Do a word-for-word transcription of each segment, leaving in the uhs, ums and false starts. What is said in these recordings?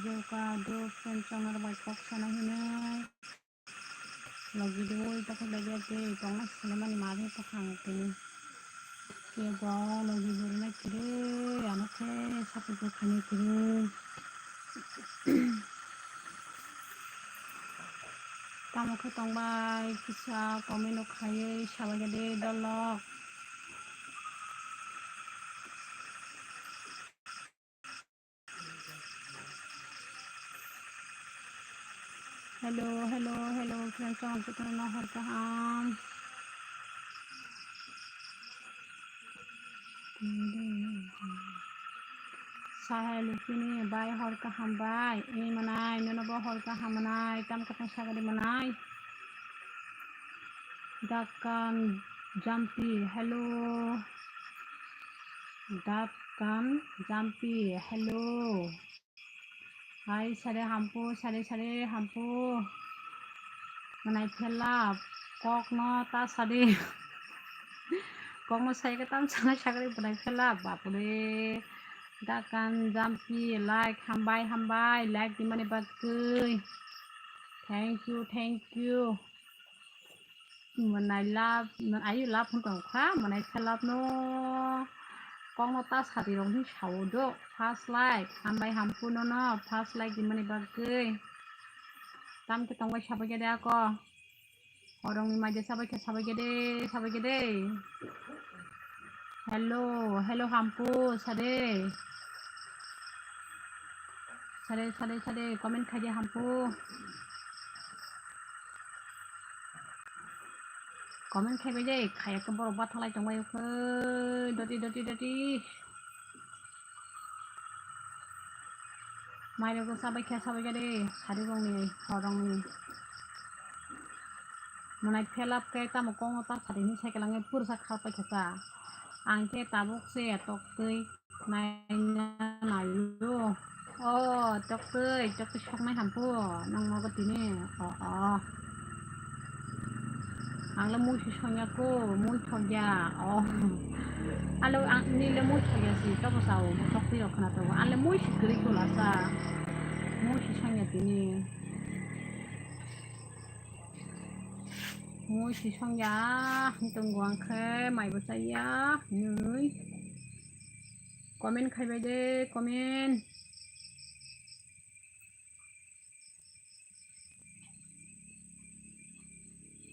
Joka do friend chong nang bai kok sana hinai. Logi do oi ta khulai dia de tong na sile mani ma de ta khang tini. Ke bo logi buru na kiri ano khe sapu je khani kiri. Tamo khe tong bai kisa comment no khaiwi sabai de dolok. Hello, hello, hello, friends, ang jotono no hor kaham. Sahel Lupini bai hor kaham bai, ini manai, nono bo hor kaham manai, tam katang sagadi manai. Dakan Jampi, hello. Dakan Jampi, hello. Hai, sare hampu, sare, sare hampu. Manai phela, kok no ta sadi. Kok no sai ka tam sana sagri manai phela, bapure. Dakan Jampi, like, hambai, hambai, like di mani bagwi. Thank you, thank you. Manai love, ayu love hwn tong kha, manai khe love no. Kok no ta sadi rok ni sao do. First like, hambai hampu no no, first like di mani bagwi. Tam khe tong bai sabai khe de ako. Horong ni mai de sabai khe, sabai khe de, sabai khe de. Hello, hello hampu, sade. Sade, sade, sade, comment khai de hampu. Comment khai bai de, khaya khe borok bathalai tong bai khe, doti, doti, doti. Mai rok sabai khe, sabai khe de, sari rok ni, horong ni. Manai phela khe tamo kok no ta sadi hwn sai kwlangwi pursa khal pai kha ta. Ang khe tabuk se tok twi naina naio. O, tok twi, tok twi soknai hampu, nang nogo tini. O, o. Ang le mui si songya ko, mui thokya. O. Alo ang ni le mui thokya si, tobo sao, tok twi rok khna tobo. Ang le mui si kwrwi ko lasa. Mui si songya tini. Mui si songya, hitung guang khe mai bo chaya, hinwi. Comment khai bai de, comment.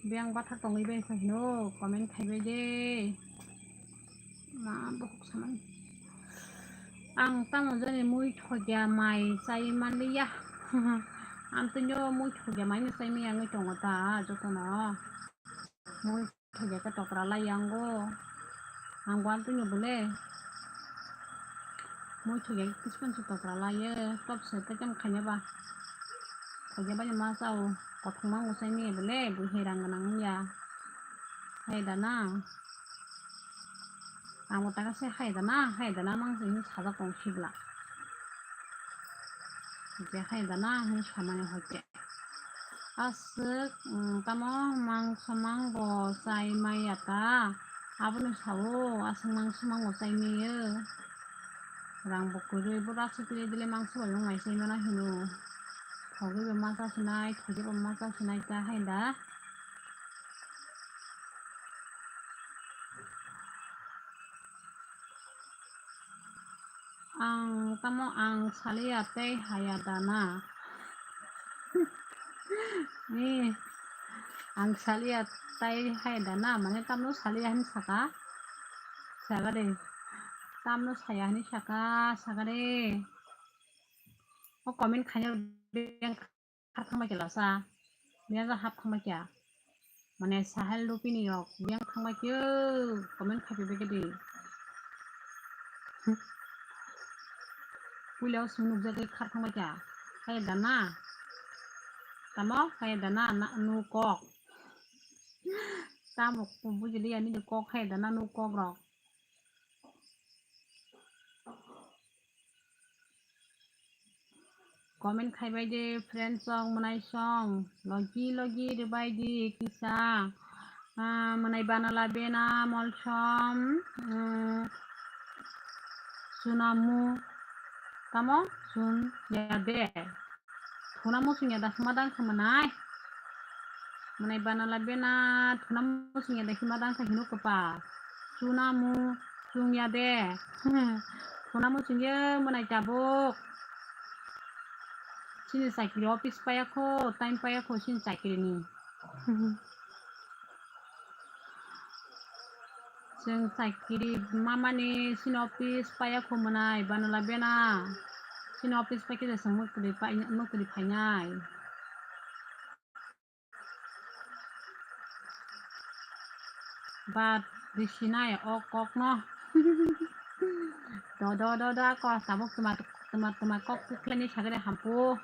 Biyang bathak tongwi bai kha hino, comment khai bai de. Ma bokhok samani. Ang tamo jani mui thokya mai chai manliya. Ang tino mui thokya mai no chai maya wngwi tongo ta jotono. Mui thokya khe tokra lai ango. Ang bo ang tino bole. Mui thokya khe kiskon se tokra lai o. Top se te tamo khaina ba. Thokya bai ma chao. Kothoma mui chai maya bole. Bui hai rang gwnang wngya. Hai da na. Ang bo taka se hai da na, hai da na mang se sajak tong sibla. Je hai da na hwn samani hoite. Aswk, mm, tamo mangso mango chai maya ta. Abono sao, aswk mangso mango chai maya. Rang bo kwrwi, bo aswk kwrwi dile mangso bai wng mai chai mano hino. Thogwi bo ma cha sinai, thogwi bo ma cha sinai ta hai da. Ang tamo ang saliya tei haya dana. Ni ang saliya tei haya dana, mane tamo saliya hin saka. Saka de. Tamo saya hin saka, saka de. O comment khanya khar thangbai khe lasa. Miyanja hap thangbai khe. Mane Sahel Rupini rok biyang thangbai khe comment khai bai khe di. Puila o sung nukjagwi khar thangbai khe. Kaya dana. Tamo kaya dana nu kok. Tamo bujiliya nini kok kaya dana nu kok rok. Comment khai bai de, friend song, mwnai song, logi logi rwbai di kisa. Ah, mwnai Banala Bena, Molsom, mm, Sunamu, Tamo chwng ya de. Thuna muchung ya da hima dang kha mwnai. Mwnai bana la bena thuna muchung ya da hima dang kha hino kwpa. Chuna mu chung ya de. Thuna muchung ye mwnai tabuk. Chini chakiri office paya kho, time paya kho chini chakiri ni. Chwng chakiri mamani chini office paya kho mwnai, bana la bena. Chini office pai khe chwng mwtwrwi pai-, mwtwrwi phainai. Bat risinai o kokno. Do, do, do, do, ko tabuk tuma, tuma, tuma kok kukhlani sagre hampu.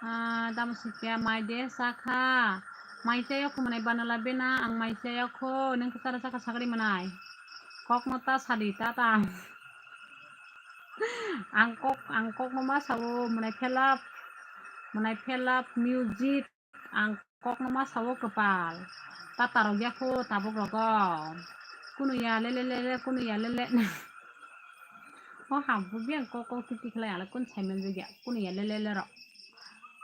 Ah, tamo sikya mai de sakha. Mai chayo kho mwnai bana la bena, ang mai chayo kho, nung khe chara chakha sagri mwnai. Kokno ta sadi, ta ta. Ang kok, ang kokno ma sao, mwnai phelap, mwnai phelap music, ang kokno ma sao kwpal. Ta tarok ya kho tabuk rogo. Kunu ya le le le le, kunu ya le le. O hampu biyang kok kok titi khlai ala kun saiman jagya kunu ya le le le ro.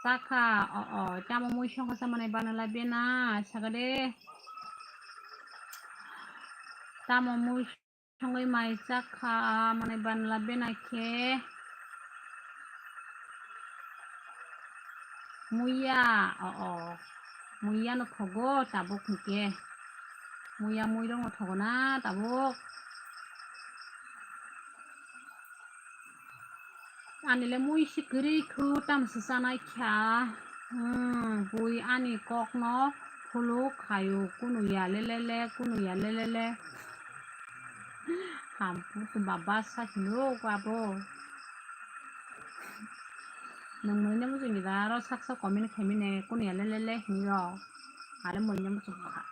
Sakha o o tamo mui songkha sa manai bana la bena sakha de. Tamo mui songwi mai chakha manai bana la bena khe. Muiya, o, o. Muiya no thogo tabuk hwnkhe. Muiya muirok no thogo na tabuk. Ani le mui si kwrwi khu tamsi chanai kha. Hmm, bui ani kok no phuluk khayo kunu ya le le le, kunu ya le le le. Hampu baba sa hino abo. Nung mui nemu juni da aro sak sak comment khaimine kunu ya le le le hini ro. Ale mui nemu juni kha.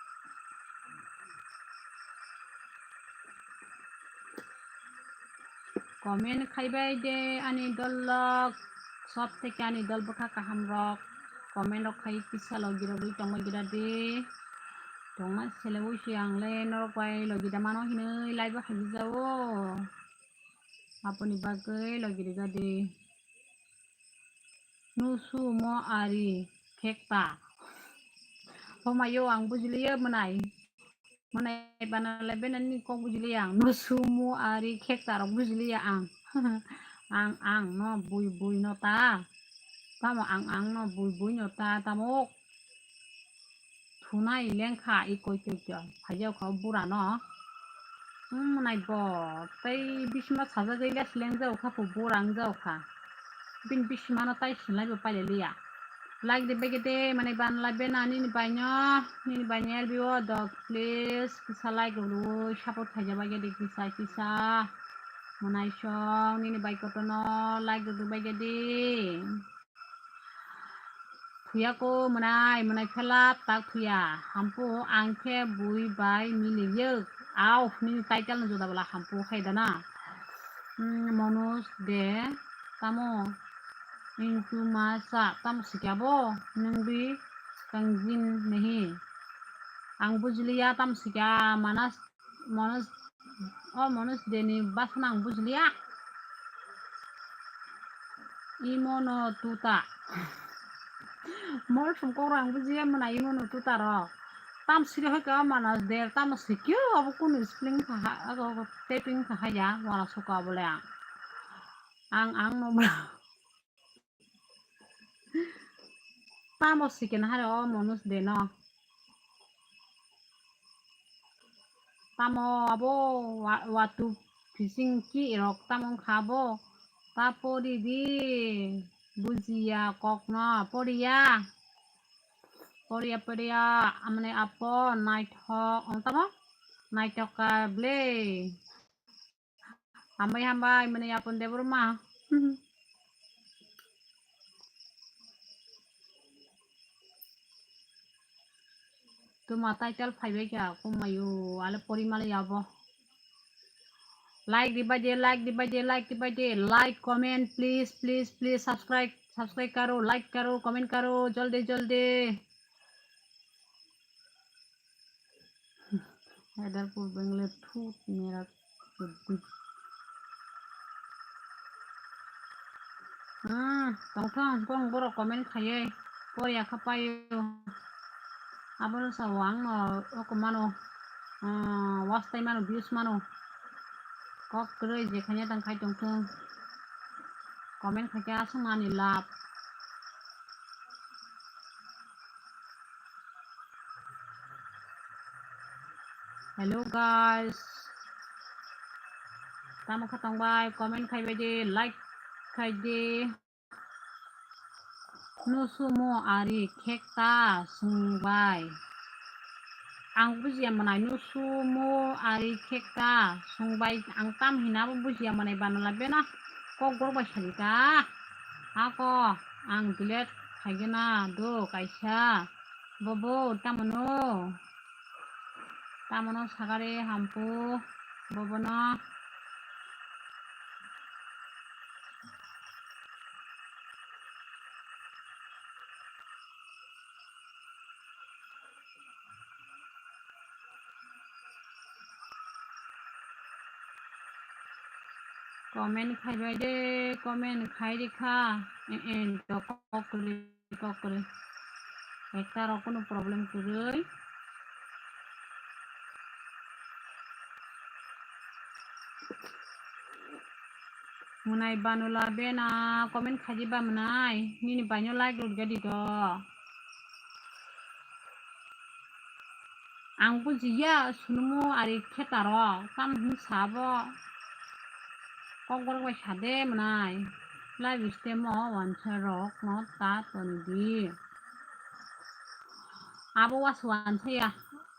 Comment khaibai de ani dol lok, sob theke ani dol bwkha kaham rok. Comment rok khai kisa logi rogwi tongma gira de. Tongma sele ui si ang le norok bai logi da mano hinui live o hai jao. Aboni bagwi logi rega de. Nusu mo ari khekta. Homayo ang bujiliya mwnai. Mwnai bana le bena ni kok bujiliya ang. Nusu mo ari khekta rok bujiliya ang. Ang ang no bui bui no ta. Tamo ang ang no bui bui no ta tamo. Thunai lengkha i koi koi koi. Phaiya kha bura no. Hmm, nai bo. Tei bisma sajagwi les lengjao kha phu bura wngjao kha. Bini bisma no tai sinlai bo pailai liya. Like de bege de mane ban lai bena nini bai no. Nini bai no L B O dok please. Kisa like rw support khaija bai de kisa kisa. Mwnai song nini bai koto no like rw bai de. Thuya ko mwnai, mwnai phela tak thuya. Hampu ang khe bui bai mili yek. Au, nini title no juda bwla hampu khai da na. Hmm, Manoj de, tamo. Ingtu ma sa, tamo sikya bo. Nungbi kangjin nahi. Ang bujiliya, tamo sikya, Manas Manoj, o Manoj deni basna ang bujliya. Imo no tuta. Mol sum kok rang bujiya mwnai imo no tuta ro. Tam siri hoi ka Manoj der, tam sikyo abo kunu spelling kha ha, abo typing kha ha ya, wala suka bole ang. Ang, ang no bla. Tamo sikena hare o Manoj de no. Tamo abo wa-, watu fishing ki rok tamo wngkha abo. Ta pori di bujiya kok no poriya. Poriya poriya amne apo naithok ang tamo naithok ka ble. Hambai hambai mwnwi Yapon Debbarma. Tuma title phaibai kha kumayo ale porimalai abo. Like dibai de, like dibai de, like dibai de, like, comment, please, please, please, subscribe, subscribe karo, like karo, comment karo, joldi, joldi. Haidarpur Bengali thut mera kuddi. Hmm, tongthong, borok comment khaiwi poriya kha paio. Abono sao ang no oko mano, ah, watch time mano, views mano. Kok kwrwi je khaina tang khai tongthong. Comment khaikhe aswk mani love. Hello guys. Tamo kha tongbai, comment khaibai di, like khai di. Nusumo ari khekta sungbai. Ang bujiya manai nusumo ari khekta sungbai. Ang tam hina bo bujiya manai banala bena kok borok bai salika. Ako ang delete khaigena do kaisa. Bobo tamono. Tamono sagare hampu bobono. Comment khaibai de, comment khai rikha. Eh, eh, to kok kwrwi, kok kwrwi. Ekta rok kunu problem kwrwi. Mwnai banula bena comment khaji ba mwnai. Nini baino like rwgadi do. Ang bujiya sunumu ari khe taro, tamo hwn sabo. Kok borok bai sade mwnai. Live stream o wansa rok no ta toni di. Abo was wansa ya.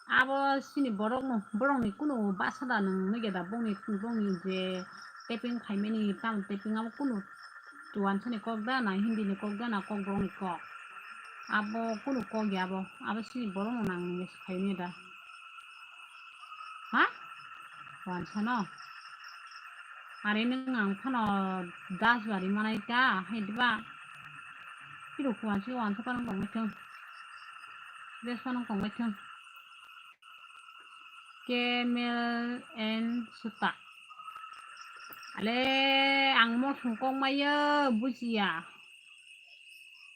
Abo sini borok no, borok ni kunu basa da nung nige da bongni, bongni je taping khaimani tamo taping abo kunu wansa ni kok da na Hindi ni kok da na kok borok ni kok. Abo kunu kok ya abo. Abo sini borok no nang nung khaimani da. Ha? Wansa no? Are nung ang phano das bari manai ta, hai diba? Kiro wansa, wansa parang tong thung. Des parang tong thung. Camel and Suta. Ale, ang mo sungkong maya, bujiya.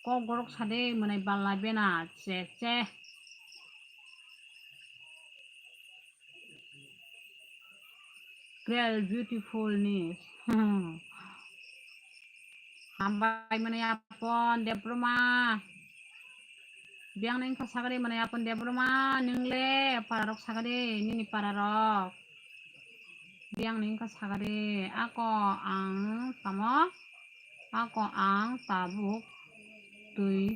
Kok borok sade mwnai bala bena, che, che. Real beautiful ni. Hambai mwnai apon Debroma. Biyang nini kha sagari mwnai apon Debroma, nung le pararok sagari, nini pararok. Biyang nini kha sagari, ako ang tamo, ako ang tabuk twi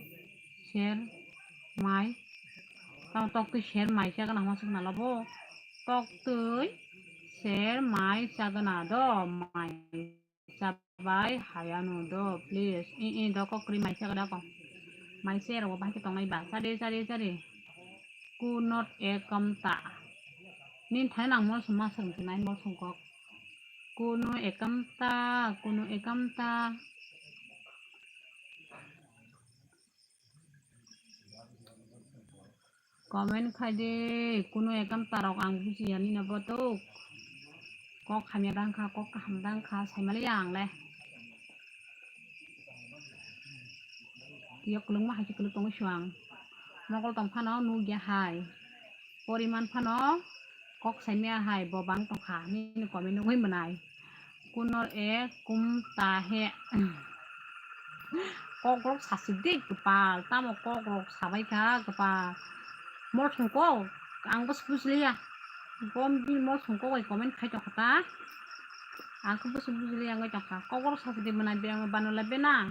ser mai, tamo tok twi ser mai chagana hama sukna labo, tok twi ser mai chagana do mai. Chabai hayano do, please. I, i, do kok kri mai chaga da ko. Mai se ro bahai ke tongnai ba. Sari, sari, sari. Kunot ekamta. Nin thai nang mol sum ma sum nai mol sum kok. Kuno ekamta, kuno ekamta. Comment khai de, kuno ekam tarok ang bujiya nini bo tok. Kok hamya dang kha, kok kaham dang kha, saimali ya ang le. Tiyok kwlwngma hai se kwlwk tongo suang. Mokol tong phano nukya hai. Poriman phano kok saimaya hai, bo bang tong kha, nini comment nugwi mwnai. Kunor e kum ta he. Kokrok sasi de kwpal, tamo kokrok sabai kha kwpal. Mol thung kok, ang bwswk bujiliya. Bom bini mol thung kok bai comment khai tong kha ta. Ang khe bwswk bujiliya wngwi tong kha. Kokrok sasi de mwnai beno banala bena.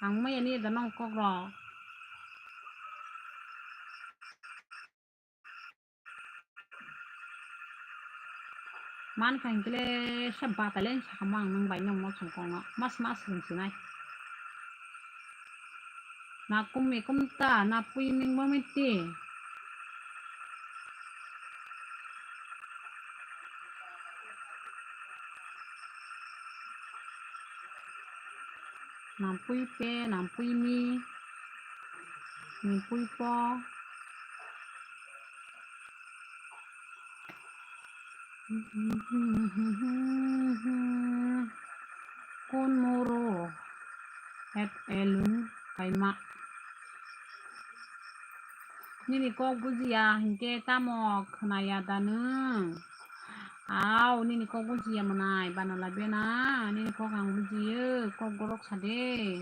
Ang maya ni da nong kokrok. Man kha hinkhe le se batalai sakha mang nung bai nung mol songkong no mas mas rwng sinai. Na kum mi kum ta, na pui ming bo miti. Nampui pe, nampui mi, nampui po. Kun moro. At elung kaima. Nini kok bujiya hinkhe tamo khwnaya da nwng? Au, nini kok bujiya mwnai, bano labena, nini kok ang bujiyo, kok borok sade.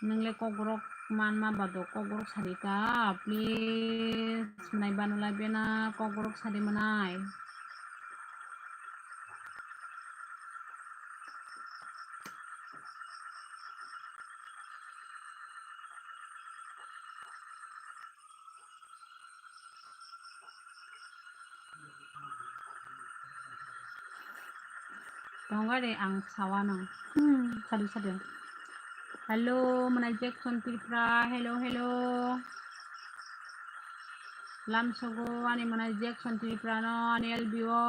Nwng le kok borok manma bado kok borok sadi ta, please, mwnai bano labena, kok borok sadi mwnai. Tongare ang sawano. Hmm, sadu sadu. Hello, mwnai Jackson Tripura. Hello, hello. Lamsogo ani mwnai Jackson Tripura no, ani L B O.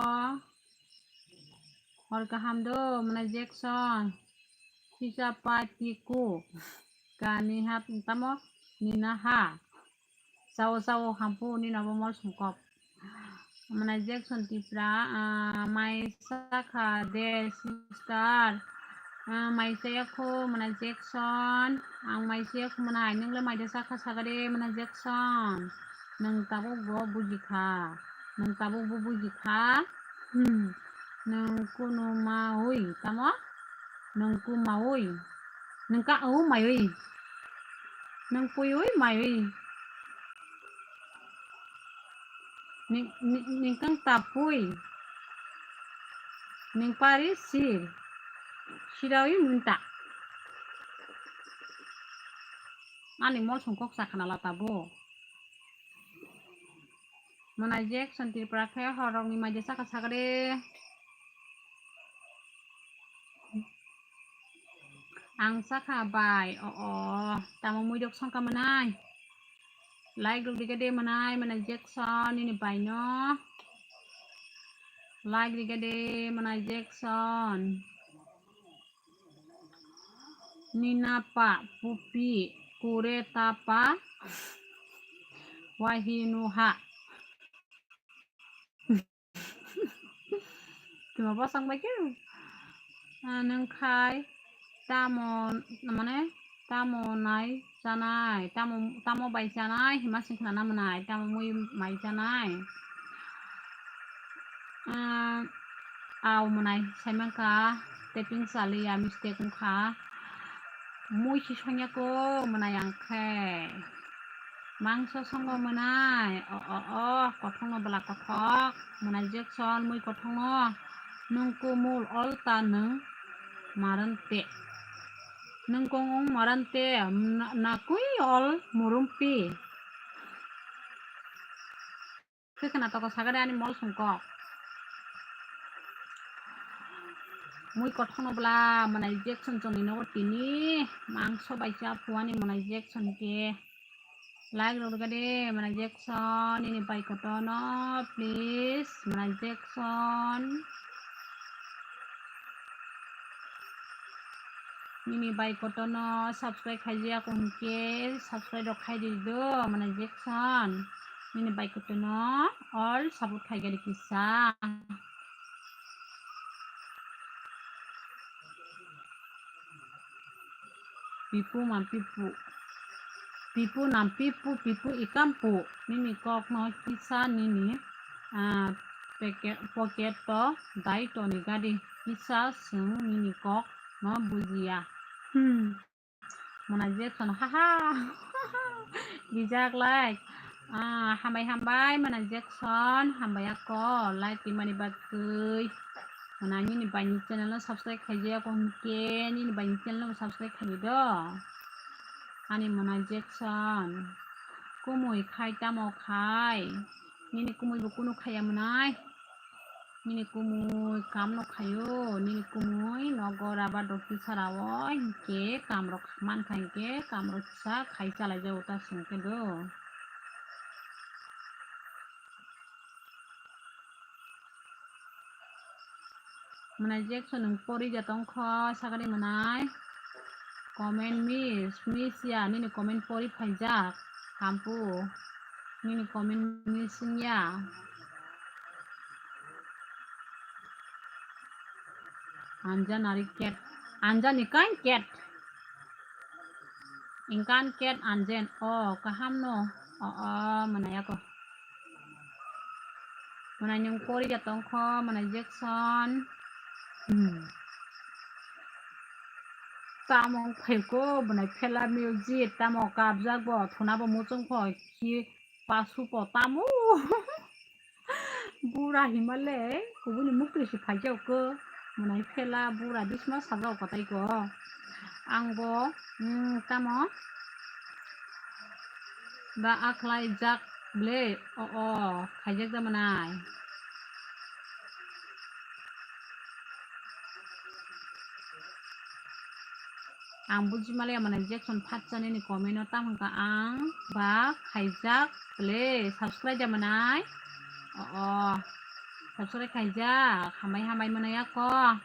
Hor kaham do, mwnai Jackson. Sisa patiku. Kani hat tamo, nina ha. Sao sao hampu ni nobo mol sungkok. Mwnai Jackson Tripura, ah, mai sakha de sister. Ah, mai saya kho mwnai Jackson. Ang mai saya kho mwnai, nung le mai de sakha sagade mwnai Jackson. Nung tabuk bo buji kha. Nung tabuk bo buji kha. Hmm. Nung kunu maui tamo? Nung ku maui. Nung ka au maiui. Nung puiui maiui. Ning, ning, ning kang tapui. Ning pari sir. Siraui munta. Ani mol sungkok sakana lata bo. Mwnai Jackson Tripura khe horrokni mai de sakha sagade. Ang sakha bai, o, o, tamo muidok songkha mwnai. Like rok rikha de mwnai, mwnai Jackson, nini bai no. Like rikha de mwnai Jackson. Nina pa pupi kure tapa wahinuha. Tuma bosong bai khe. Ah, nung khai tamo, mane, tamo nai chanai, tamo, tamo bai chanai, hima sing khna na mwnai, tamo mui mai chanai. Ah, au mwnai, sai mankha, taping chaliya, mistake wngkha. Mui si songya ko mwnai ang khe. Mangso songo mwnai, o, o, o, kothokno bwla kothok, mwnai Jackson, mui kothokno, nung kumul olta nung marante. Nung kong ong marante, na, nakui ol murumpi. Khe khna toko sagade ani mol sungkok. Mui kothokno bwla mwnai Jackson chongni nogo tini mangso bai cha phuani mwnai Jackson khe. Like rok rwgade mwnai Jackson nini bai kotono please mwnai Jackson. Nini bai kotono subscribe khaijak hwnkhe subscribe rok khai di do, mane Jackson. Nini bai kotono all support khai gari kisa. Pipu man pipu. Pipu nam pipu, pipu ikampu. Nini kokno kisa nini, ah, peke-, pocket to dai toni gadi. Kisa sung nini kok no bujiya. Hmm. Mona Jackson, haha. Bijak like. Ah, hambai hambai, Mona Jackson, hambai ako, like timani bagwi. Mona nini baini channel no subscribe khaijak, hwnkhe nini baini channel no subscribe khaidi do. Ani Mona Jackson. Kumui khai tamo khai. Nini kumui bo kunu khaya mwnai. Nini kumui kam no khayo, nini kumui nogo raba dokti sara o hinkhe kam rok mankha hinkhe kam rok kisa khai chalai jago ta songkhe do. Mwnai Jackson nwng pori ja tongkho sagani mwnai. Comment miss, miss ya, nini comment pori phaijak. Hampu, nini comment miss wngya. Anjana ri ket. Anjani kain ket. Engkan ket anjen. O, kaham no. O, o, mwnai ako. Mwnai nwng pori ya tongkho, mwnai Jackson. Hmm. Tamo wngphaiko, mwnai Phela Music, tamo kabjak bo, thuna bo muchung pho, khi pasu po tamo. Bura himale, kubuni mukri si phaikhe ko, mwnai Phela bura bisma sajao kotai ko. Ang bo, hmm, tamo, ba a khlai jak ble, o, o, khaijak da mwnai. Ang buji maliya mwnai Jackson phatsa nini comment o tamo hwnkha ang ba khaijak ble subscribe da mwnai. O, o, subscribe khaijak, hambai hambai mwnai ako.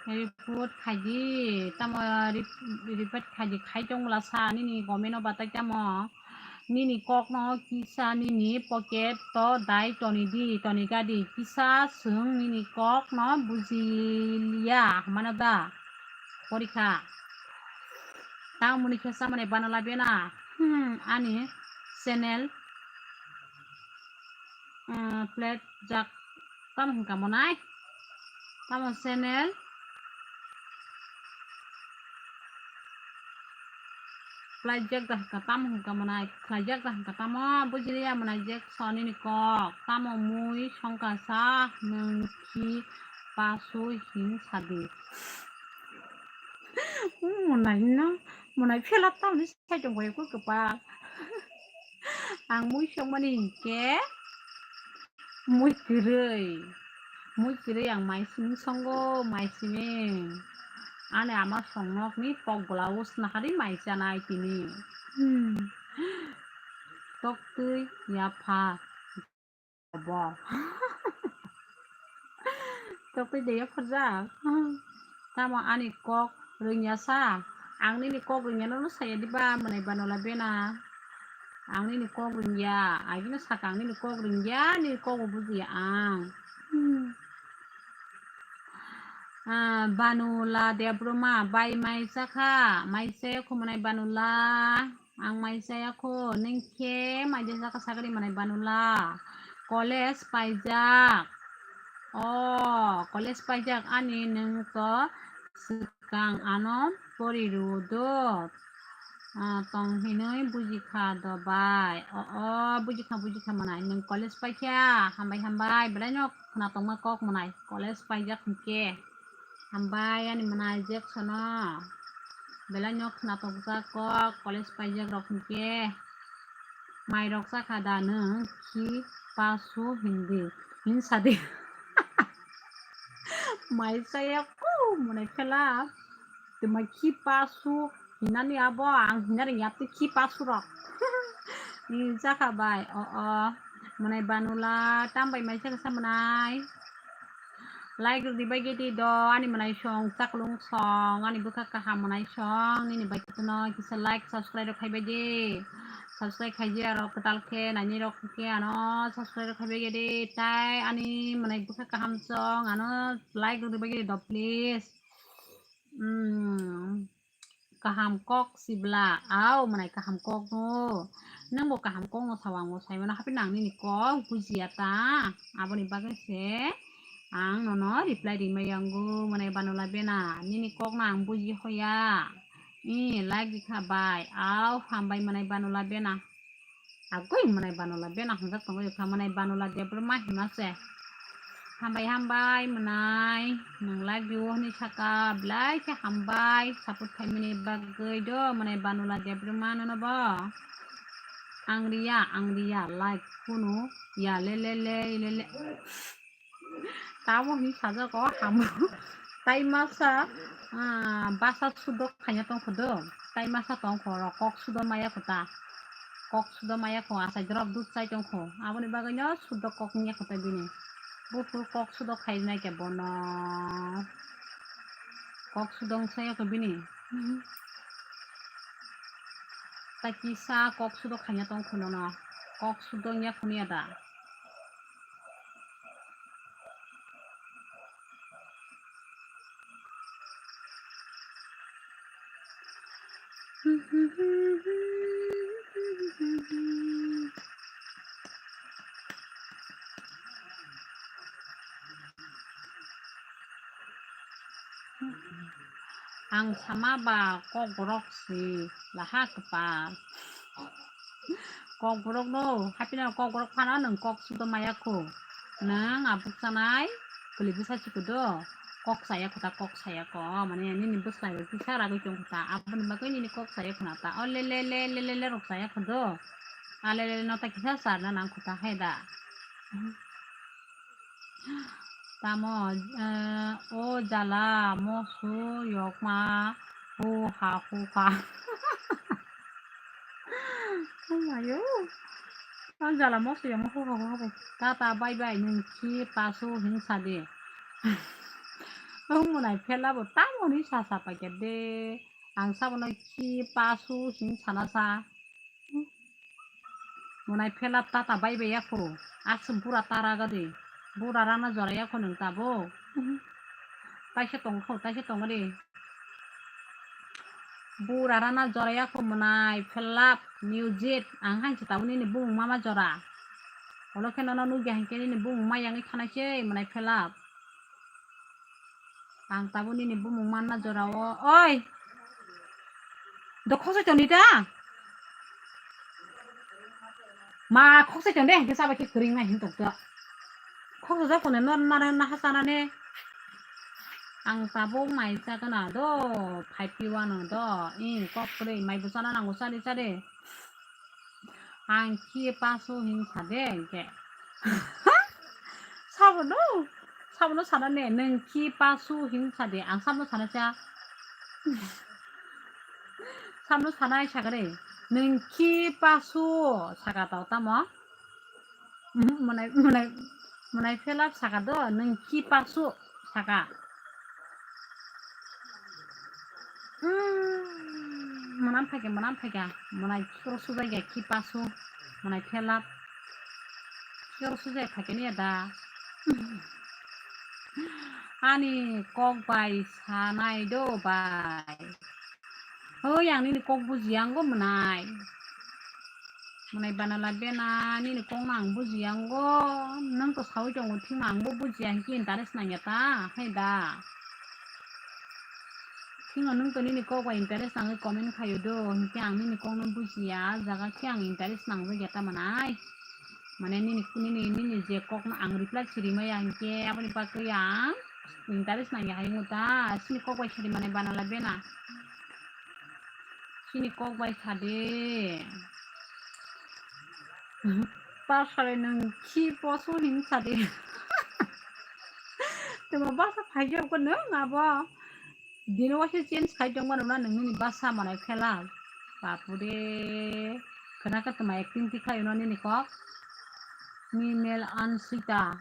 Report khaidi, tamo rep-, report khaidi, khai tongla sa nini comment o batai tamo. Nini kok no kisa nini pocket to dai toni di, toni gadi, kisa swng nini kok no buji liya, hamano da? Porikha. Tamo muni khe samani banola bena. Hmm, ani channel, hmm, plate jak. Tamo hwnkha mwnai? Tamo channel? Khlaijak da hwnkha tamo hwnkha mwnai? Khlaijak da hwnkha tamo? Bujiliya mwnai Jackson nini kok. Tamo mui songkha sa nwng khi pasu hin sadi. Mwnai no, mwnai Phela tamni sai tongbai ko kwpal. Ang mui songmani hinkhe mui kwrwi. Mui kwrwi ang mai simi songo, mai simi. Ani ama songnokni kok blouse nahari mai chanai tini. Hmm. Toktwi yapha. Bo. Tokwi de yapharjak. Tamo ani kok rwngya sa? Ang nini kok rwngya no saya diba mwnai banola bena. Ang nini kok rwngya. Agino saka ang nini kok rwngya, nini kok bo bujiya ang. Hmm. Ah, Banula Debroma, bai mai chakha, mai se khumunai Banula. Ang mai chaya kho, nwng khe mai de jaka sagri manai Banula. College paijak. O, college paijak ani nwng to swkang ano pori rw do. Ah, tong hinwi buji kha do bai. O, o, buji kha, buji kha manai. Nwng college paikha, hambai, hambai. Belai no khna tongma kok manai. College paijak hinkhe. Hambai ani mwnai Jackson no. Belai no khna tokjak kok college paijak rok hinkhe. Mai rok chakha da nwng khi pasu hindi. Hin sadi. Mai chaya ko mwnai Phela. Tuma khi pasu hinani abo ang hinani yapti khi pasu rok. Ni chakha bai. O, o. Mwnai Banula tambai mai chakha sa mwnai. Like rwdi bai gedi do, ani mwnai song, chaklung song, ani bwkha kaham mwnai song, nini bai khe no kisa like, subscribe rok khai bai di. Subscribe khai di aro kwtal khe, naini rok khe ano subscribe rok khai bai gedi. Tai ani mwnai bwkha kaham song, ano like rwdi bai gedi do, please. Hmm. Kaham kok sibla, au mwnai kaham kok no. Nwng bo kaham kok no sao, ang bo sai mano, haphino ang nini kok bujiya ta. Aboni bagwi se ang nono reply rimai yango, mwnai Banula bena. Nini kok no ang buji hoya. I like di kha bai, au hambai mwnai Banula bena. Agoi mwnai Banula bena hwnjak tongo, yokha mwnai Banula Debbarma hima se. Hambai, hambai mwnai, nwng like rw hwnwi saka, belai khe hambai, support khaimani bagwi do mwnai Banula Debbarma nono bo. Ang riya, ang riya, like kunu ya le le le le le. Tamo hi sajak o hamo. Tai masa, ah, basa sudok khaina tongkho do. Tai masa tongkho ro kok sudok maya kho ta. Kok sudok maya kho, asai drop dud chai tongkho. Aboni bagwi no sudok kok wngya kho ta bini. Buphuru kok sudok khai nai khe bono. Kok sudok saya kho bini. Ta kisa kok sudok khaina tongkho nono. Kok sudok wngya kho niya da. Ang sama ba kokborok si laha kwpal. Kokborok no, happy no kokborok phano nwng kok sudo maya kho. Nwng abuk sanai kwlwi bwsa chikho do. Kok saya kho ta, kok saya kho. Mane nini bwsai bai kisa ragwi tong kho ta. Aboni bagwi nini kok saya kho na ta. O le le le le le le rok saya kho do. A le le le no ta kisa sarna nang kho ta hai da. Tamo, eh, o jala mosu yokma hu ha hu ha. Oh my God. O jala mosu yokma hu ha hu ha bai. Tata bye bye, nwng khi pasu hing sa di. O mwnai phela bo tamo ni sa sa paikha de. Ang sabono khi pasu hing sana sa. Mwnai phela tata bai bai ya kho. Aswk bura tara gadi. Bura rana jora ya kho nwng tabo. Taisa tong kho, taisa tong gadi. Bura rana jora ya kho mwnai phela music. Ang hain se tabuk nini bumung mama jora. Olo khe nono nugya hinkhe nini bumung ma yangwi thanai se mwnai phela. Ang tabuk nini bumung manna jora o. Oi! Do khoksa choni ta? Ma khoksa chon de, hingke saba khe kwrwng nai hin tok do. Khoksa jak phone nor nare na hasa nane. Ang tabuk mai chakana do, five P one do. I kok kwrwi mai bwsana nango chari chari. Ang khi pasu hing sa de hingke. Sabono, sabono sana ne, nwng khi pasu hing sa de, ang sabono sana cha. Sabono sana ai sakare, nwng khi pasu saka tau tamo. Mhm, mwnai, mwnai, mwnai phelap saka do, nwng khi pasu saka. Mwnam phaikha, mwnam phaikha, mwnai khoro sujakya khi pasu, mwnai phelap khoro sujak phaikha niya da. Ani kok bai sanai do bai. Hoi, ang nini kok bujiya ango mwnai. Mwnai banala bena nini kokno ang bujiya ango. Nwng to sawi tongo thikma ang bo bujiya hinkhe interest nangya ta hai da. Thikma nwng to nini kok bai interest nangwi comment khaio do hinkhe ang nini kokno bujiya jaga khe ang interest nangjakya ta mwnai. Mane nini nini nini je kokno ang reply siri maya hinkhe aboni bagwi ang interest nangya hai wngkha ta chini kok bai siri mane banala bena. Chini kok bai sadi. Pasari nwng khi poso hin sadi. Tuma basa phaijak ko nwng abo. Dino waisa change khai tongma nwng nini basa manai khela. Bapure. Khana ka tuma acting ti khai no nini kok. Ni mel an sita.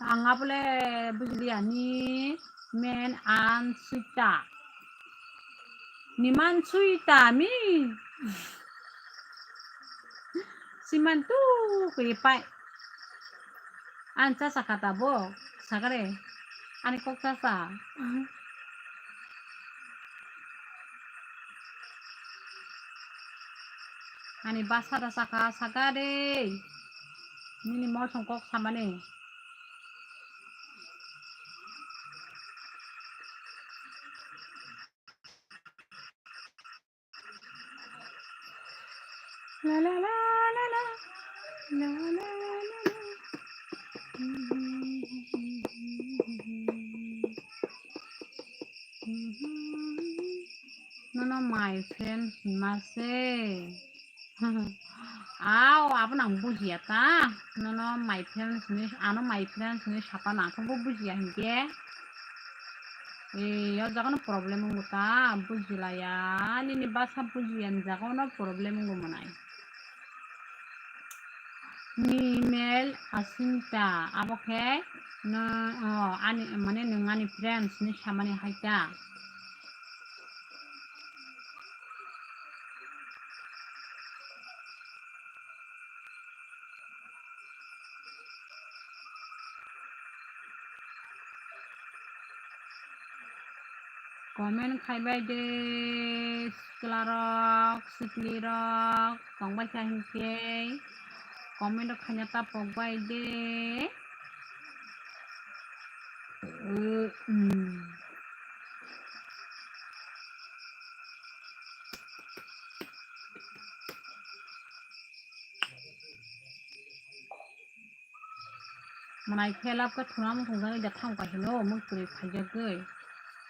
Ang abole bujili ani men an sita. Niman sui tami. Siman tu kiri pai. An cha sakha ta bo. Sakare. Ani kok cha sa. Ani basa da sakha sakare. Nini mosong kok samani. La la la la la. La la la la. Nono my friend hinma se. Aw, abono ang bujiya ta. Nono my friends hinwi, ano my friends hinwi sapa nangkhe bo bujiya hinkhe. Ee, o jaga no problem wngkha ta, bujilaya. Nini basa bujiya ni jaga no problem wngkha mwnai. Ni email asinta, abo khe no, o, ani, mane nwng ani friends ni samani hai ta. Comment khaibai de, siklarok, siklirok, tongbai kha hinkhe comment rok khaina ta pokbai de. Mwnai phelap khe thuna muthung jani da thang pai hino, mwktwi phaijagwi.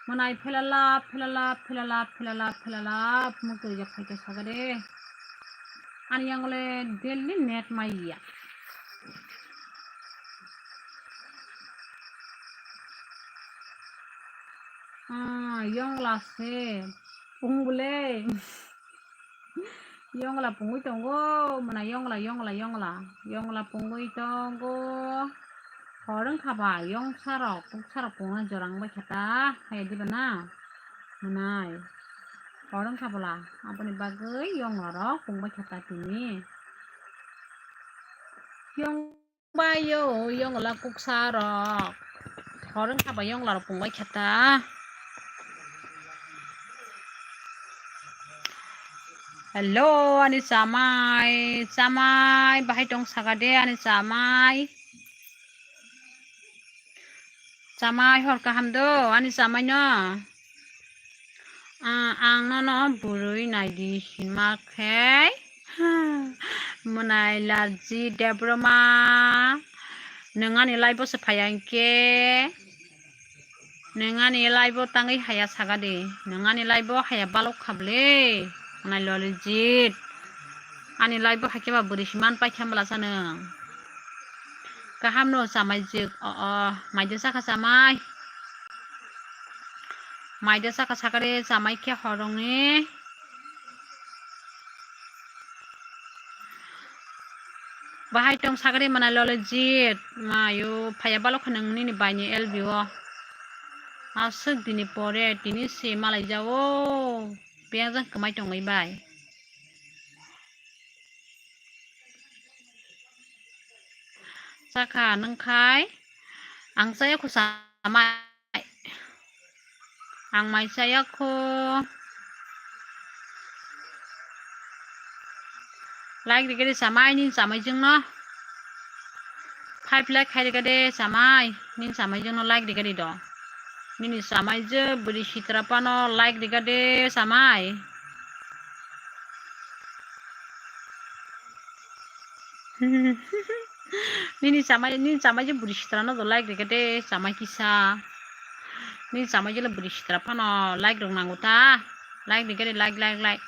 Mwnai phelalap, phelalap, phelalap, phelalap, phelalap, mwktwi jak phaikhe sakha de. Ani yang le daily net mai ya. Ah, yongla se. Pung bole. Yongla pungwi tongo, mwnai yongla, yongla, yongla, yongla pungwi tongo. Hor wngkha ba, yongsarok, puksarok pungna jorang bai kha ta, haya diba na? Mwnai. Hor wngkha bwla, aboni bagwi yonglarok pungbai kha ta tini. Yong Bayo, yongla kuksa rok. Hor wngkha ba yongla rok pungbai kha ta. Hello, ani chamai, chamai, bahai tong saka de, ani chamai. Chamai hor kaham do, ani chamai no. Ah, ang nono bwrwi naidi hinma khe, mwnai Larji Debbarma, nwng ani live-o se phaiya hinkhe, nwng ani live-o tangwi haya saka di, nwng ani live-o haya balok kha bwle, mwnai Lolijit, ani live-o haikhe ba bwrwi se man paikha bwlasa nwng. Kaham no chamai jik, o, o, mai de saka chamai. Mai de saka sakari chamai khe horongni. Bahai tong sakari mana lole jit. Mayo phaya balok khanang nini baini L B o. Aswk dini pore tini se malai jao. Piyajak kwmai tongwi bai. Chakha nwngkhai ang chaya kho chamai. Ang mai chaya kho. Like rikhe de chamai, nini chamai jwngno. Five like khai rikhe de chamai, nini chamai jwngno like rikhe de do. Nini chamai je bwrwi sitra phano like rikhe de chamai. Nini chamai, nini chamai je bwrwi sitra no do like rikhe de chamai kisa. Nini chamai je le bwrwi sitra phano like rok nango ta. Like rikhe de like, like, like.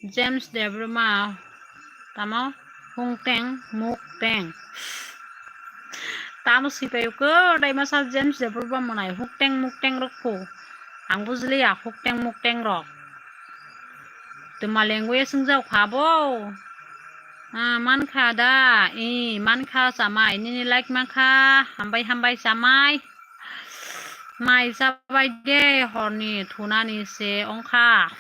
James Debbarma tamo hungteng mukteng. Tamo sipai ko dai masa James Debbarma mwnai hukteng mukteng rok ko. Ang bujliya hukteng mukteng rok. Twma language wngjak kha bo. Ah, mankha da, i, mankha chamai, nini like mankha, hambai, hambai chamai. Mai chabai de horni thunani se ongkha.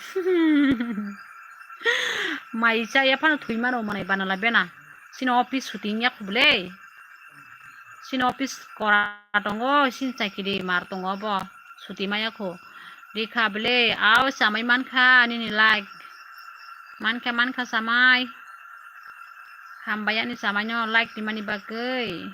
Mai chaya phano thwi mano mwnai banala bena. Sini office shooting ya khuble. Sini office kora tongo, sini chakiri mar tongo bo. Suti maya kho. Rikha bele, ao chamai mankha nini like. Mankha, mankha chamai. Hambai ani chamai no like rimani bagwi.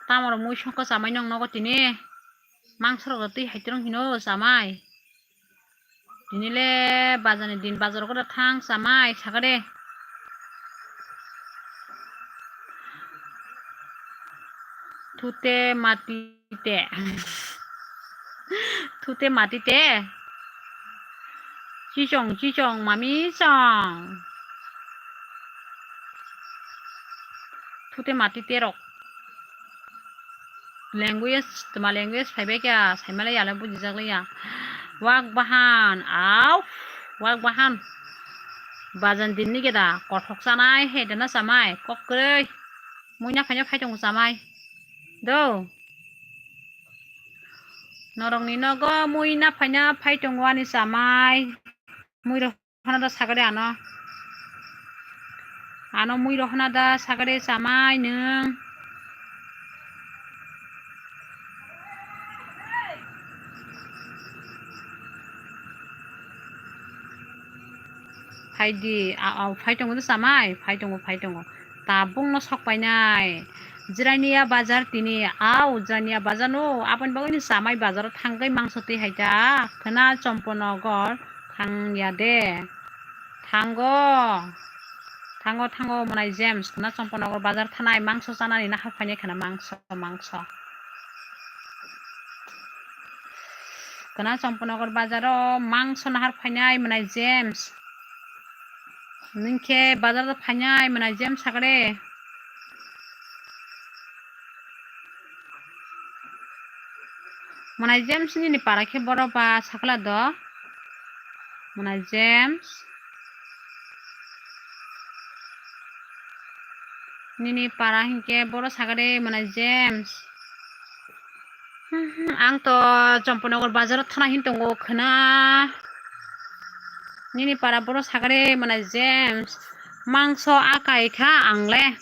Tamoro mui songkha chamai nong nogo tini. Mangsorok twi hai torong hino chamai. Tini le bazar ni din, bazar o kota thang chamai sakade. Thute mati te. Thute mati te. Chichong, chichong, mami chong. Thute mati te rok. Language, twma language phaibai kha, saimalai ya le bujijak liya. Wak bahan, au, wak bahan. Bajan din ni geda, kothok chanai, he dana chamai, kok kwrwi. Muina phaina phai tongo chamai. Do. Norok ni nogo muina phaina phai tongo ani chamai. Mui rok hana da sagade ano. Ano mui rok hana da sagade chamai nwng. Phaidi, a, a, phai tongo da chamai, phai tongo, phai tongo. Tabukno sok painai. Jirania bazar tini, au, Jirania bazar no, aboni bagwi ni chamai bazar o thangwi mangso twi hai ta. Khwna Chomponogor thang ya de. Thango. Thango, thango, mwnai James. Khwna Chomponogor bazar thanai mangso chanani nahar phainai khwna mangso, mangso. Khwna Chomponogor bazar o mangso nahar phainai mwnai James. Nwng khe bazar o phainai mwnai James sagre. Mwnai James nini para khe boro ba sakla do. Mwnai James. Nini para hinkhe boro sagre mwnai James. Ang to Chomponogor bazar o thana hin tongo khwna. Nini para boro sagre mwnai James. Mangso akai kha ang le.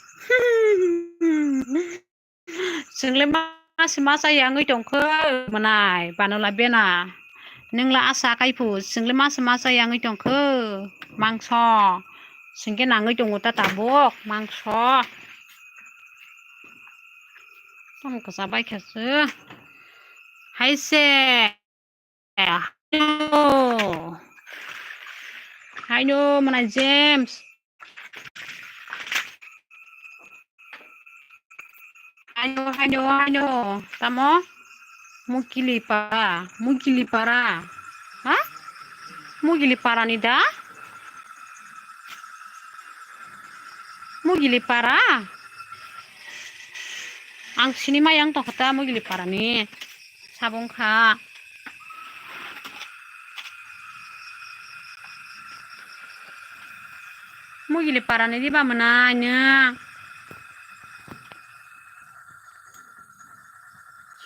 Chwng le ma se ma cha yangwi tongkho mwnai Banola bena. Nwng la asa kai phu, chwng le ma se ma cha yangwi tongkho mangso. Chwng khe nangwi tongo ta tabuk mangso. Tamo kwcha bai kha se. Hai se. Haino. Haino, mwnai James. Haino, haino, haino. Tamo? Mukili para, Mukili para. Ha? Mukili para ni da? Mugili para? Ang sini mayang tongkha ta Mugili para ni. Sabung kha. Mugili para ni diba mwnai nwng?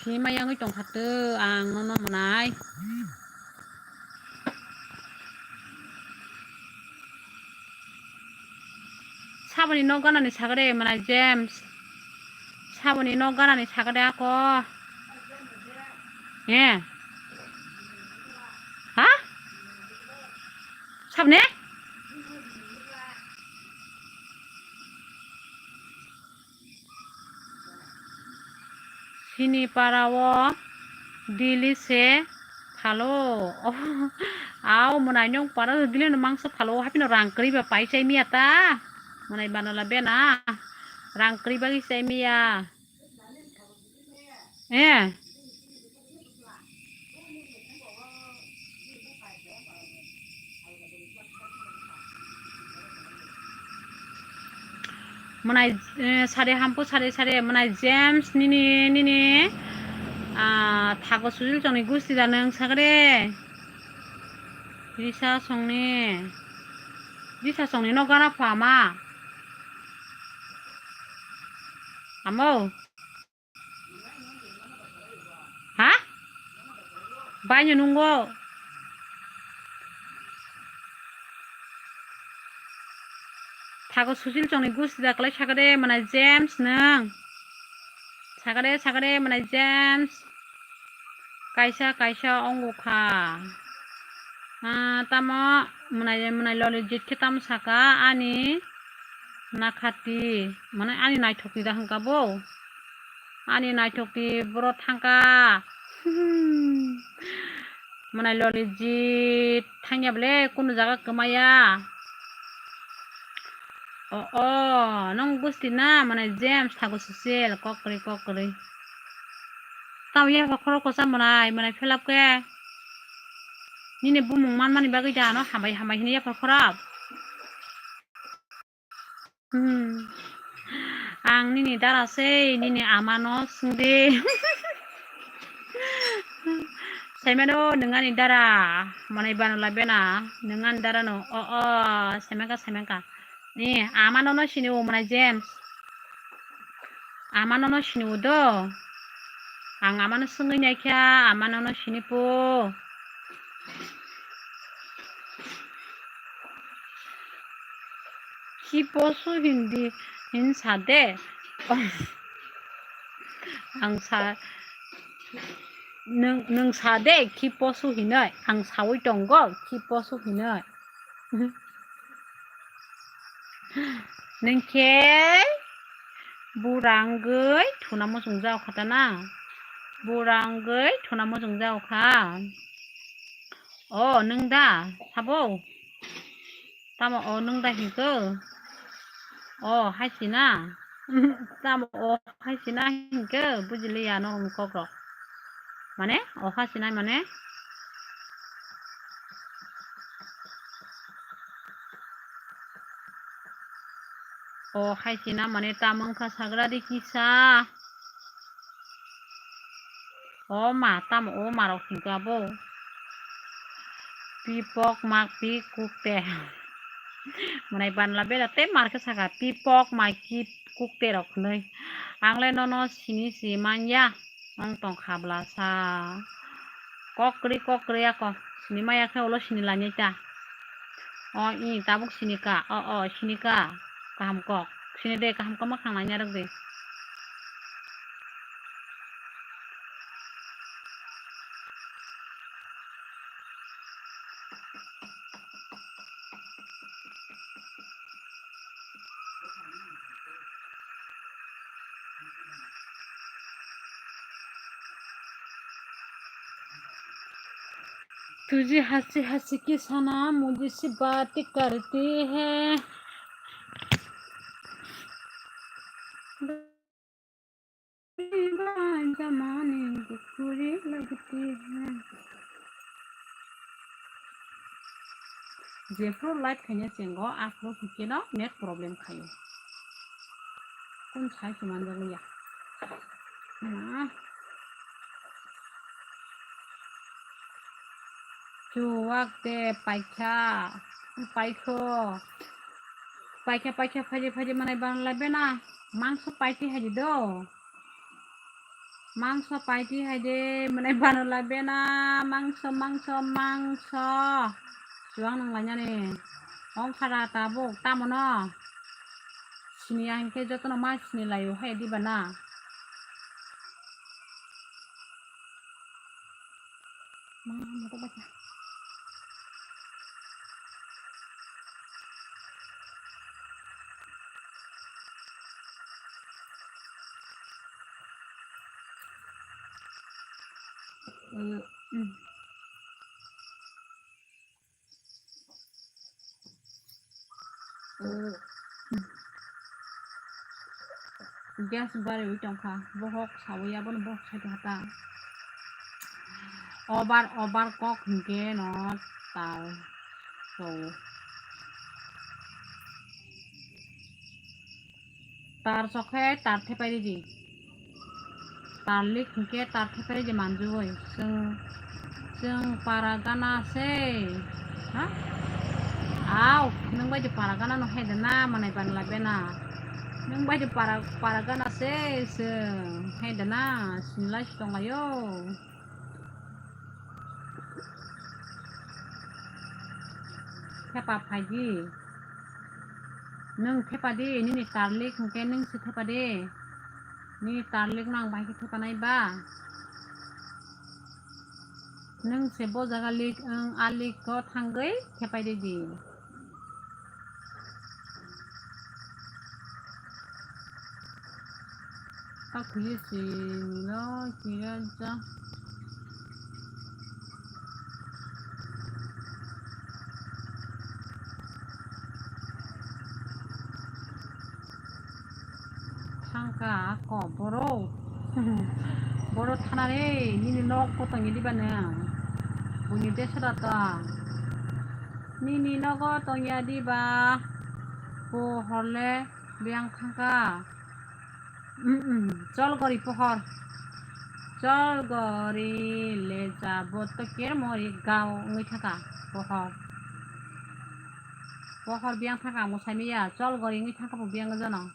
Sini mayangwi tongkha to ang nono mwnai. Saboni nok ganani sagade mwnai James. Saboni nok ganani sagade ako. Eh. Ha? Sabni? Sini para o dili se phalo. Au mwnai nwng para o dili no mangso phalo. Hapino rang kwrwi ba pai chai miya ta. Mwnai Banola bena. Rang kwrwi bagwi chai miya. Eh. Mwnai, eh, sari hampu sari sari mwnai James nini, nini, ah, thago sujil chongni gusti da nwng sagre. Risa songni, Risa songni nok gana pha ama. Amo. Ha? Baino nungo. Thago susil chongni gusti da kwlai sakade mwnai James nwng. Sakade, sakade mwnai James. Kaisa, kaisa ongo kha. Ah, tamo mwnai, mwnai loli jit khe tamo saka ani nakhati. Mane ani naithok ni da hwnkha bo. Ani naithok ni boro thangka. Mwnai loli jit thangya bole kunu jaga kwmaya. O, o, nong gusti na, mane James thago sosel, kokrwi, kokrwi. Tamo yapha khorok kwcham mwnai, mwnai philap khe. Nini bumung manmani bagwi da ano hambai, hambai hini yapha khorok. Hmm. Ang nini dara sei, nini amano swngdi. Saimano, nwng ani dara, mwnai Banola bena, nwng ani dara no, o, o, saimangka, saimangka. Ni, amano no sini o mwnai James. Amano no sini o do. Ang amano swngwi naikha, amano no sini po. Khiposu hindi hin sa de. Ang sa, nwng, nwng sa de, khiposu hinoi. Ang sawi tongo, khiposu hinoi. Nwng khe bura wngwi thuna muchung jao kha ta na? Bura wngwi thuna muchung jao kha. O, nwng da, sabo? Tamo o nwng da hinkhe? O hai sina. Tamo o hai sina hinkhe bujiliya norokni kokrok. Mane o hai sina mane? O hai sina mane tamo wngkha sagra di kisa. O ma, tamo o marok hinkhe abo? Pipok mak pi kukte. Mwnai banla bela tei mar khe saka, pipok mai ki kukte rok hinui. Ang le nono sini si manya. Ang tong kha bla sa. Kokri kokri ako. Sini maya khe ulo sini lanya ta. O i tabuk sini ka. O o sini ka. Kaham kok. Sini de kaham kok ma khang lanya rok de. तुझे हंसी हंसी की सना मुझे से बात करती है। Jefru live khaina chengo, aphuru hwnkeno net problem khaio. Kun sai se manjak liya. Na. Chuwak de paikha, paikho. Paikha, paikha, phaidi, phaidi, manai banla bena. Mangso paiti haidi do. Mangso paiti haidi, manai banla bena. Mangso, mangso, mangso. Chuwak nang lainani. Ong khara tabuk, tamo no. Sini ang khe jotono ma sini laio hai diba na. Gas bariwi tongkha, bohok sawi abono bohok saitongkha ta. Obar, obar kok hinkhe no tal so. Tar chokhe tar thepai ridi. Tarlik hinkhe tar thepai ridi manjui. Chwng, chwng para gana se. Ha? Au, nwng bai de para gana no hai de na, manai banla bena. Nwng bai de para, para gana se, chwng hai de na, sinlai si tonglaio. Thepa phaidi. Nwng thepa di, nini tarlik hwnkhe nwng se thepa di. Nini tarlik no ang bahai khe thepanai ba. Nwng se bo jaga lik wng a lik o thangwi thepai ridi. Akhili sini no kira ja. Thangka ako boro. Boro thana re, nini nok ko tongya diba nang? Buini desora ta. Nini nogo tongya diba? Pohor le biyang thangka. Mm, mm. Chol gori pohor. Chol gori le jabo to ker mori gao wngwi thangka pohor. Pohor biyang thangka amo saimaya. Chol gori wngwi thangka bo biyang jono.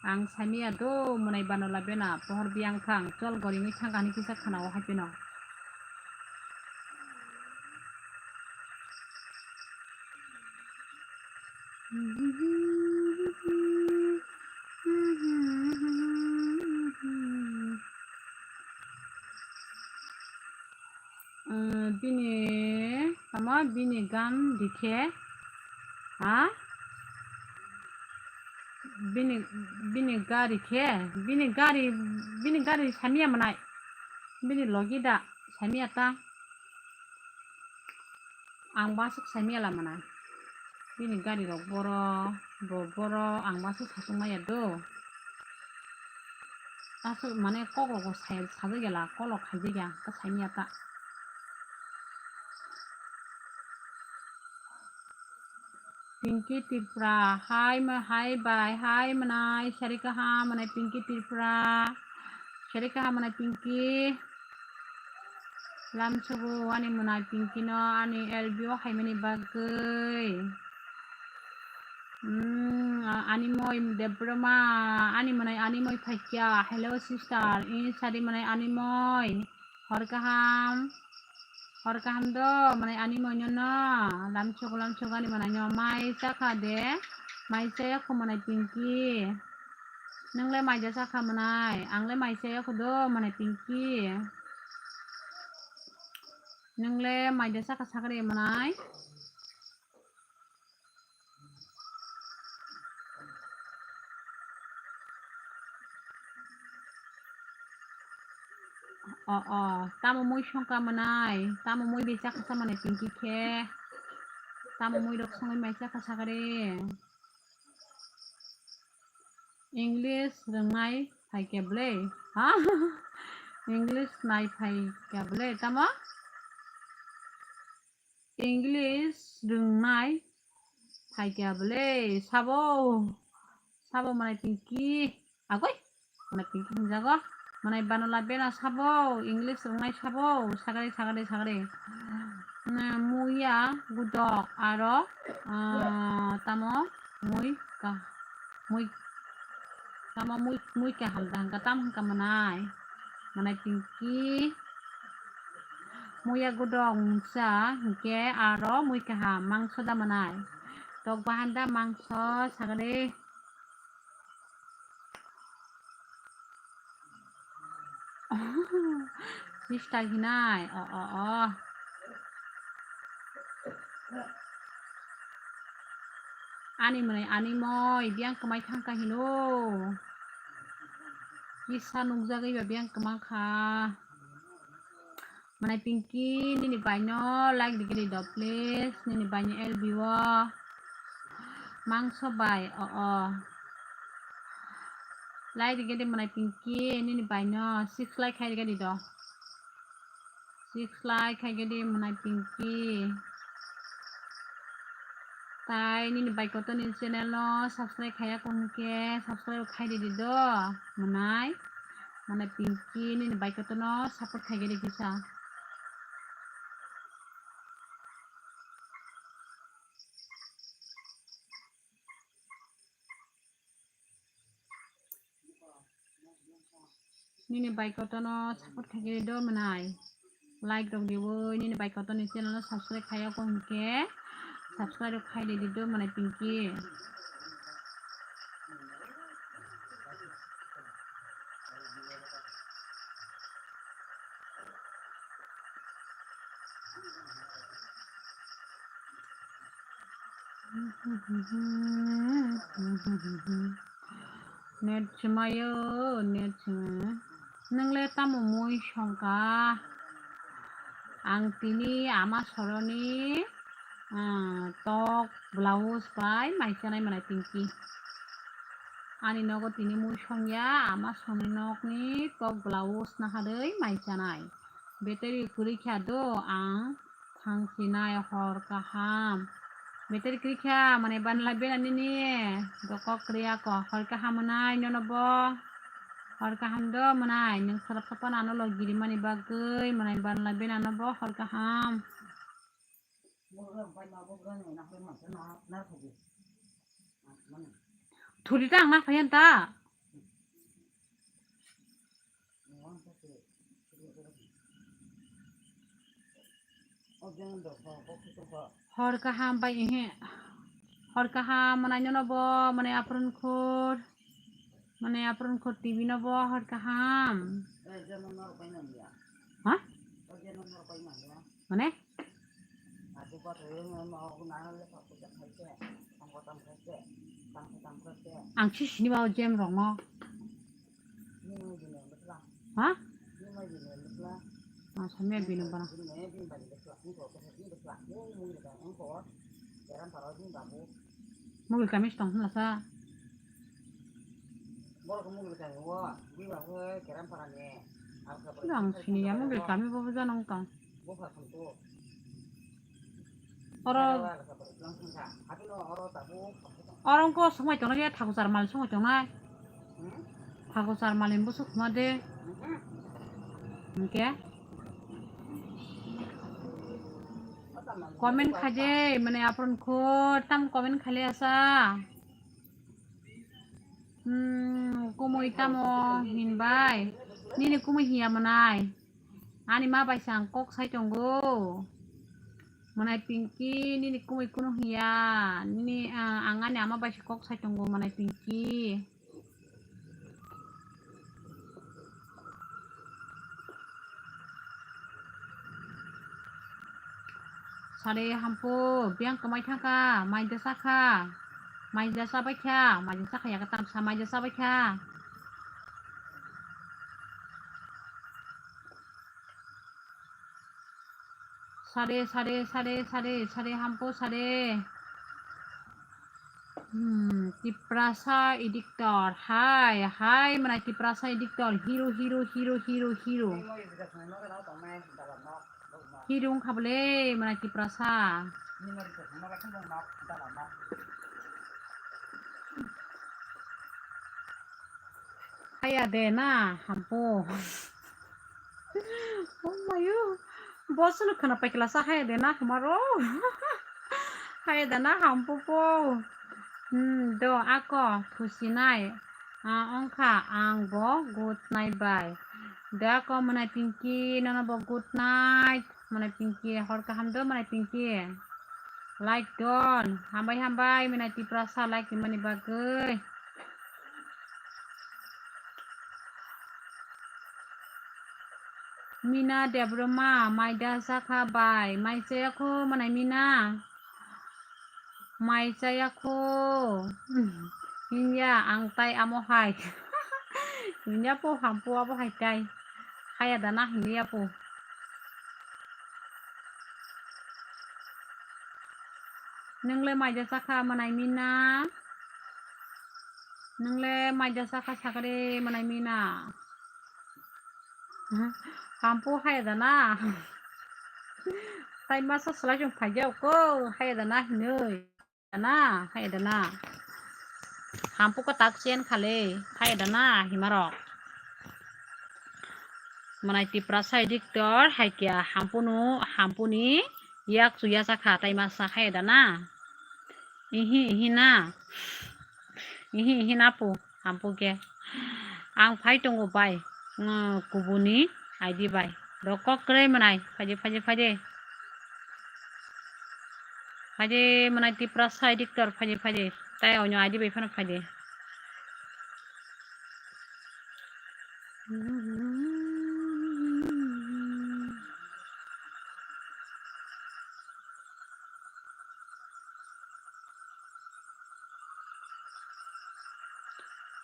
Ang saimaya do mwnai bano labena pohor biyang thang chol gori wngwi thangka hinwi kisa khana o haipeno. Bini, tamo bini gan rikhe, ha? Bini, bini gari khe, bini gari, bini gari samia manai. Bini logi da samia ta. Ang basuk samia la manai. Bini gari rok boro, bo boro ang basuk sasuk maya do. Asuk mane kok rok bo sai sajak ya la, kolok khaijak ya, ta samia ta. Pinky Tripura, hi ma-, hi bai, hi manai, Sarika ha manai Pinky Tripura, Sarika ha manai Pinky, lamsogo ani manai Pinky no, ani L B o haimani bagwi. Hmm, a-, Animoi Debroma, ani manai Animoi phaikya, hello sister, in sadi manai Animoi. Hor kaham, hor kaham do, manai ani moino no, lamchok lamchok ani manai no, mai chakha de, mai chaya kho manai Pinky. Nwngle mai da chakha manai, angle mai chaya kho do, manai Pinky. Nwngle mai da chakha sakre manai. O, o, tamo mui songka manai, tamo mui bisa kasa manai Pinky khe, tamo mui rok songwi maisa kasa kare. English rwngnai phaikya bwle, ha? English nai phaikya bwle, tamo? English rwngnai phaikya bwle sabo, sabo manai Pinky, agoi, manai Pinky hinjago, manai Banola bena sabo, English rwngnai sabo, sagre, sagre, sagre. Na, muya gudok aro, ah, tamo mui ka, mui Tamo mui, mui kaham da hwnkha, tamo hwnkha manai. Manai Pinky. Muya gudok mungsa hwnkhe aro mui kaham mangso da manai. Tok bahan da mangso sagade. Sister hinai, o, o, o. Ani mwnai, ani moi, biyang kwmai thangkha hino. Kisa nukjagwi ba biyang kwma kha. Manai Pinky, nini bai no like rikiri do, please. Nini bai ni L B o. Mangso bai, o, o. Like rikiri manai Pinky, nini bai no six like khai rikiri do. Six like khai gede manai Pinky. Tai nini bai kotor ni channel no subscribe khaiya kong khe subscribe khai di do manai. Manai Pinky nini bai kotor no support khai gede kisa. Nini bai kotor no support khai di do manai. Like rok diwi nini bai kotor ni channel no subscribe khaiya kong khe subscribe rok khai di do manai Pinky. Net swmayo, net swma. Nwngle tamo mui songkha? Ang tini ama soroni, ah, tok blouse bai mai chanai manai Pinky. Ani nogo tini mui songya, ama soroni nokni tok blouse naharwi mai chanai. Battery kwrwi kha do ang thang sinai hor kaham. Battery kwrwi kha mane banla bena nini dokok kwrwi ako hor kaham mwnai nono bo hor kaham do mwnai nwng sarap sapa nano logiri mani bagwi mwnai banla bena no bo hor kaham. Thuri ta ang na phayan ta. Hor kaham bai, ehe. Hor kaham, mwnai nono bo, mwnai apron khor. Mwnai apron khor T V no bo, hor kaham. Ha? Mane? Ang si sini ba o jem rok no. Ha? Ah, samya bini bana. Mogil kami tong hwnla sa. Ang sini ya mogil kami bo bo jana wng tong. Oro, oro wngkha swngbai tongnai, thakuchar mal swngbai tongnai. Thakuchar mal ni bwswk khma de. Hwnkhe comment khai de, mane apron khor tam comment khai le asa. Hmm, kumui tamo hinbai? Nini kumui hiya mwnai? Ani ma bai se ang kok sai tongo. Mwnai Pinky, nini kumui kunu hiya. Nini, ah, ang ani ama bai se kok sai tongo, mwnai Pinky. Sari hampu, biyang kwmai thangkha, maija sakha, maija sabaikha, maija sakha ya katam sa maija sabaikha. Sari, sari, sari, sari, sari hampu, sari. Hmm, Tiprasa editor. Hai, hai, mwnai Tiprasa editor. Hero, hero, hero, hero, hero. Hero wngkha bole, mwnai Tiprasa. Haya de na, hampu. Oh mayo. Bosono khana paikla sa haya de na, hamaro. Haya de na, hampu po. Hmm, do ako, thusinai. Ah, ongkha, ang bo good night bai. Do ako, mwnai Pinky, nono bo good night. Mwnai Pinky, hor kaham do, mwnai Pinky. Like don. Hambai, hambai, mwnai Tiprasa like mani bagwi. Mina Debbarma, maida sakha bai, mai chaya kho, mwnai Mina. Mai chaya kho. Hinya ang tai amo hai. Hinya po hampu abo hai tai. Haya dana hinya po. Nwngle maida sakha mwnai Mina. Nwngle maida sakha sakre mwnai Mina. Hampu haya dana. Tai masa salai chwng phai jao ko haya dana hinoi. Dana, haya dana. Hampu ko tak chen khale, haya dana, himarok. Mwnai Tiprasa editor, hai kya hampu no, hampu ni yak chuya sakha, tai masa haya dana. Ihi, ihi na. Ihi, ihi na pu. Hampu khe. Ang phai tongo bai. Ngo kubuni I D bai. Rokok kwrwi mwnai. Phaidi, phaidi, phaidi. Phaidi mwnai Tiprasa editor. Phaidi, phaidi. Tai onyo I D bai phano phaidi.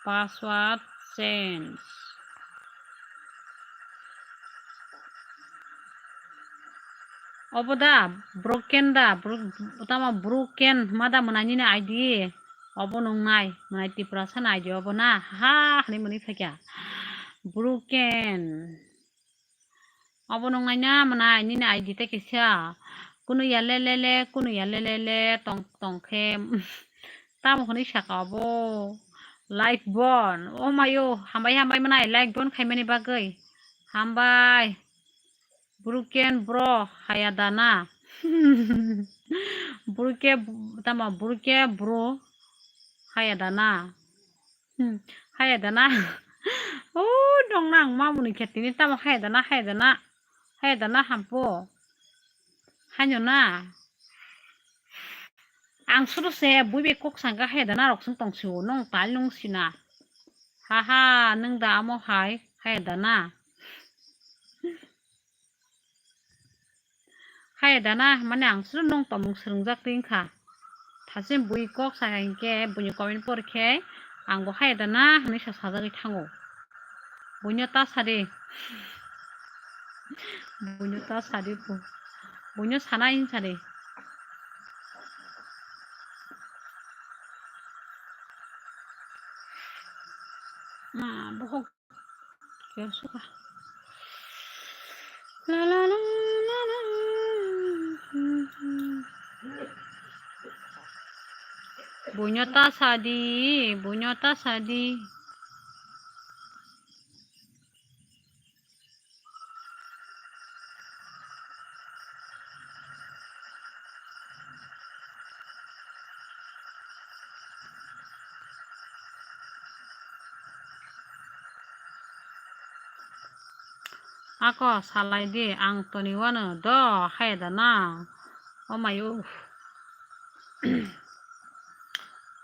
Password change. Obo da, broken da, bro-, tamo broken ma da mwnai nini I D. Obo nungnai, mwnai Tiprasa ni I D obo na, ha, hwnwi mwnwi phaikha. Broken. Obo nung naina mwnai nini I D tei kaisa. Kunu ya le le le, kunu ya le le le, tong tong khe. Tamo hwnwi saka obo. Like bon. Oh mayo, hambai hambai mwnai like bon khaimani bagwi. Hambai. Broken bro, haya dana. Broken, tamo broken bro, haya dana. Hmm, haya dana. Oh, dong nang mamuni khe tini tamo haya dana, haya dana. Haya dana hampu. Haino na. Ang suru se bui bai kok sangka hai da na rok sung tong siu nong tal nung sina. Haha, nung da amo hai, hai da na. Hai da na, mane ang suru nong tomung srwngjak ring kha. Thasim bui kok saka hinkhe, buini comment por khe, ang bo hai da na, hinwi sa sajagwi thango. Buino ta sadi. Buino ta sadi bu. Buino sana hin sadi. Ma, bohok. Kya suka? La, la, la, la, la. Buino ta sadi, buino ta sadi. Ako salai di, ang toni wano do hai da na. O mayo.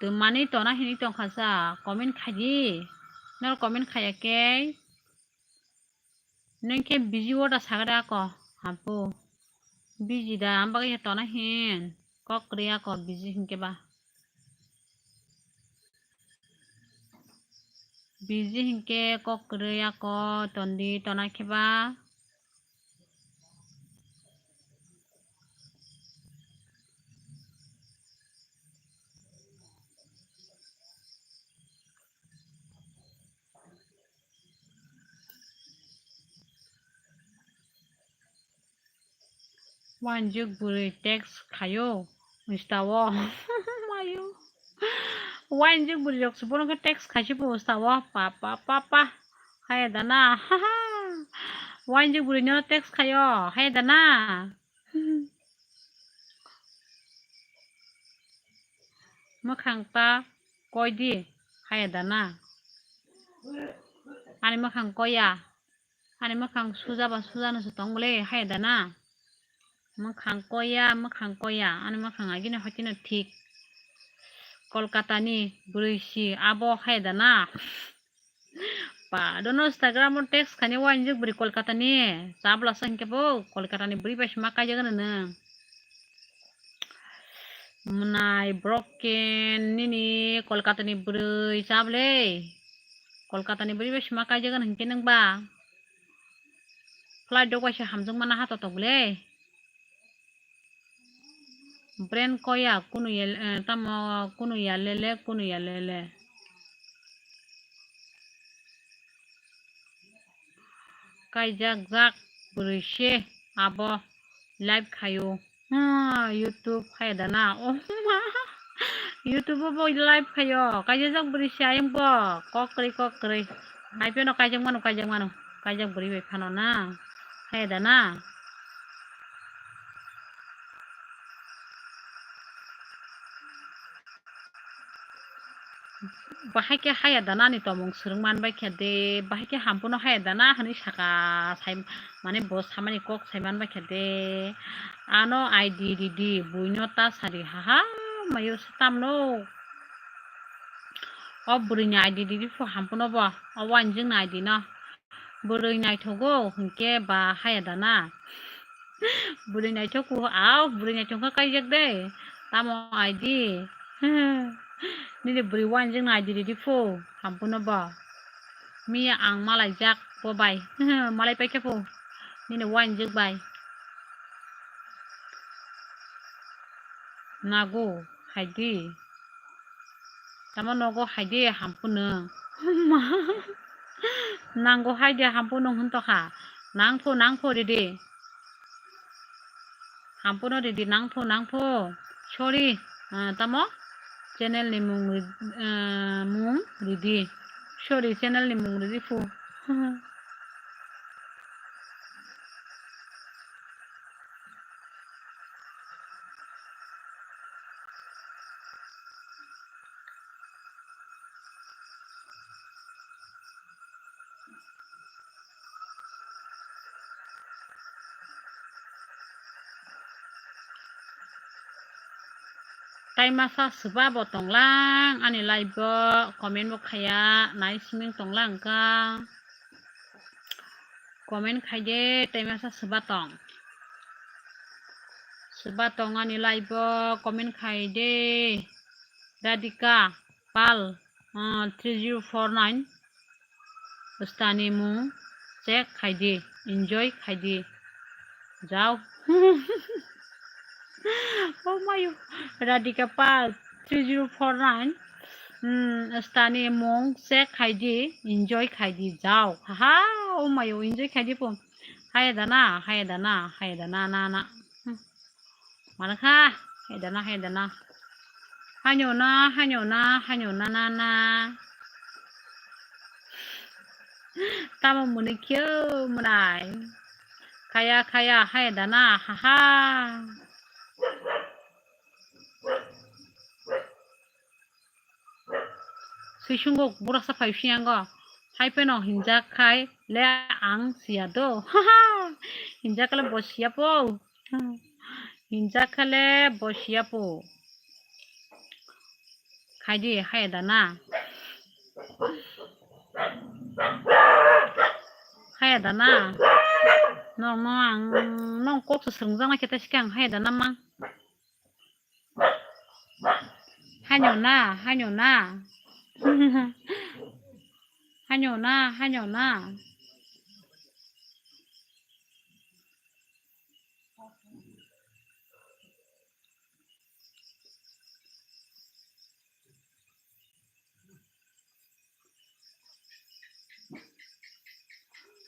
Twmani tona hini tongkha sa, comment khai di. Nor comment khaya khe. Nung khe busy o da sagra ako, hapo. Busy da, am bagwi tona hin. Kok kwrwi ako, busy hinkhe ba. Busy hinkhe kok kwrwi ako, tondi tona khe ba. Wainjik bwrwi text khaio, Insta o. Mayo. Wainjik bwrwi rok se bono khe text khaisi bo Insta o. Pa, pa, pa, pa. Haya da na. Wainjik bwrwi no text khaio. Haya da na. Mwkhang ta koi di, haya da na? Ani mwkhang koi ya. Ani mwkhang suja ba suja no se tong bole, haya da na? Mwkhang koi ya, mwkhang koi ya. Ani mwkhang agini hotino thik. Kolkata ni bwrwi si abo, haya da na? Pa, dono Instagram o text khaini wainjik bwrwi Kolkata ni. Chabla sa hinkhe bo Kolkata ni bwrwi bai sima kaijak nang. Mwnai broken nini Kolkata ni bwrwi chabla. Kolkata ni bwrwi bai sima kaijak nang hinkhe nang ba. Flight rok bai se hamjak mana ha totok le. Brand koya kunu ya, eh, tamo kunu ya lele, kunu ya lele. Kaijak jak bwrwi se abo live khaio. Hmm, YouTube khai da na? Oh ma. YouTube o bo live khaio. Kaijak jak bwrwi se ayang bo. Kok kwrwi, kok kwrwi. Hai phano kaijak mano, kaijak mano. Kaijak bwrwi bai phano na. Khai da na? Bahai khe haya da na ni tomung swrwng man bai kha de, bahai khe hampuno haya da na hinwi saka sai, mane bo samani kok sai man bai kha de. Ano I D ridi, buino ta sari, haha, mayo se tamno. O bwrwini I D ridi pho hampuno bo, o wainjwkni I D no. Bwrwi naithogo hinkhe ba haya da na? Bwrwi naithok kho, au, bwrwi naithok kha kaijak de. Tamo I D? Nini bwrwi wainjwkni I D ridi pho, hampuno bo. Miya ang malaijak bo bai. Malai paikha pho. Nini wainjwk bai. Nago, hai di. Tamo nogo hai di, hampuno. Nango hai di, hampuno hwn tokha. Nang pho, nang pho, ridi. Hampuno ridi, nang pho, nang pho. Sorry, ah, tamo channel ni mung ri-, ah, mung ridi. Sorry, channel ni mung ridi pho. Tai masa swba bo tonglang ani live o, comment bo khaya, nai siming tonglang kha. Comment khaide, tai masa swba tong. Swba tong ani live o, comment khaide. Radhika Pal, ah, three zero four nine. Stani mung check khaidi, enjoy khaidi. Jao. Oh mayo, Radhika Pal three zero four nine. Hmm, stani mung check khaidi, enjoy khaidi. Jao. Haha, oh mayo, enjoy khaidi po. Haya dana, haya dana, haya dana, na, na. Hmm. Mana kha, haya dana, haya dana. Hanyo na, hanyo na, hanyo na, na, na. Tamo muni kyo mwnai. Khaya, khaya, haya dana, ha, ha. Swisungo burasa phai phiyango. Hai pheno hinjak khai le ang siya do. Ha, ha. Hinjak le bo siya po. Hinjak khale bo siya po. Khaidi, haya dana. Haya dana. Nong, nong, ang, nong kok swrwngjaknai khe ta sikhe ang haya dana mang. Hanyo na, hanyo na. Hanyo na, hanyo na.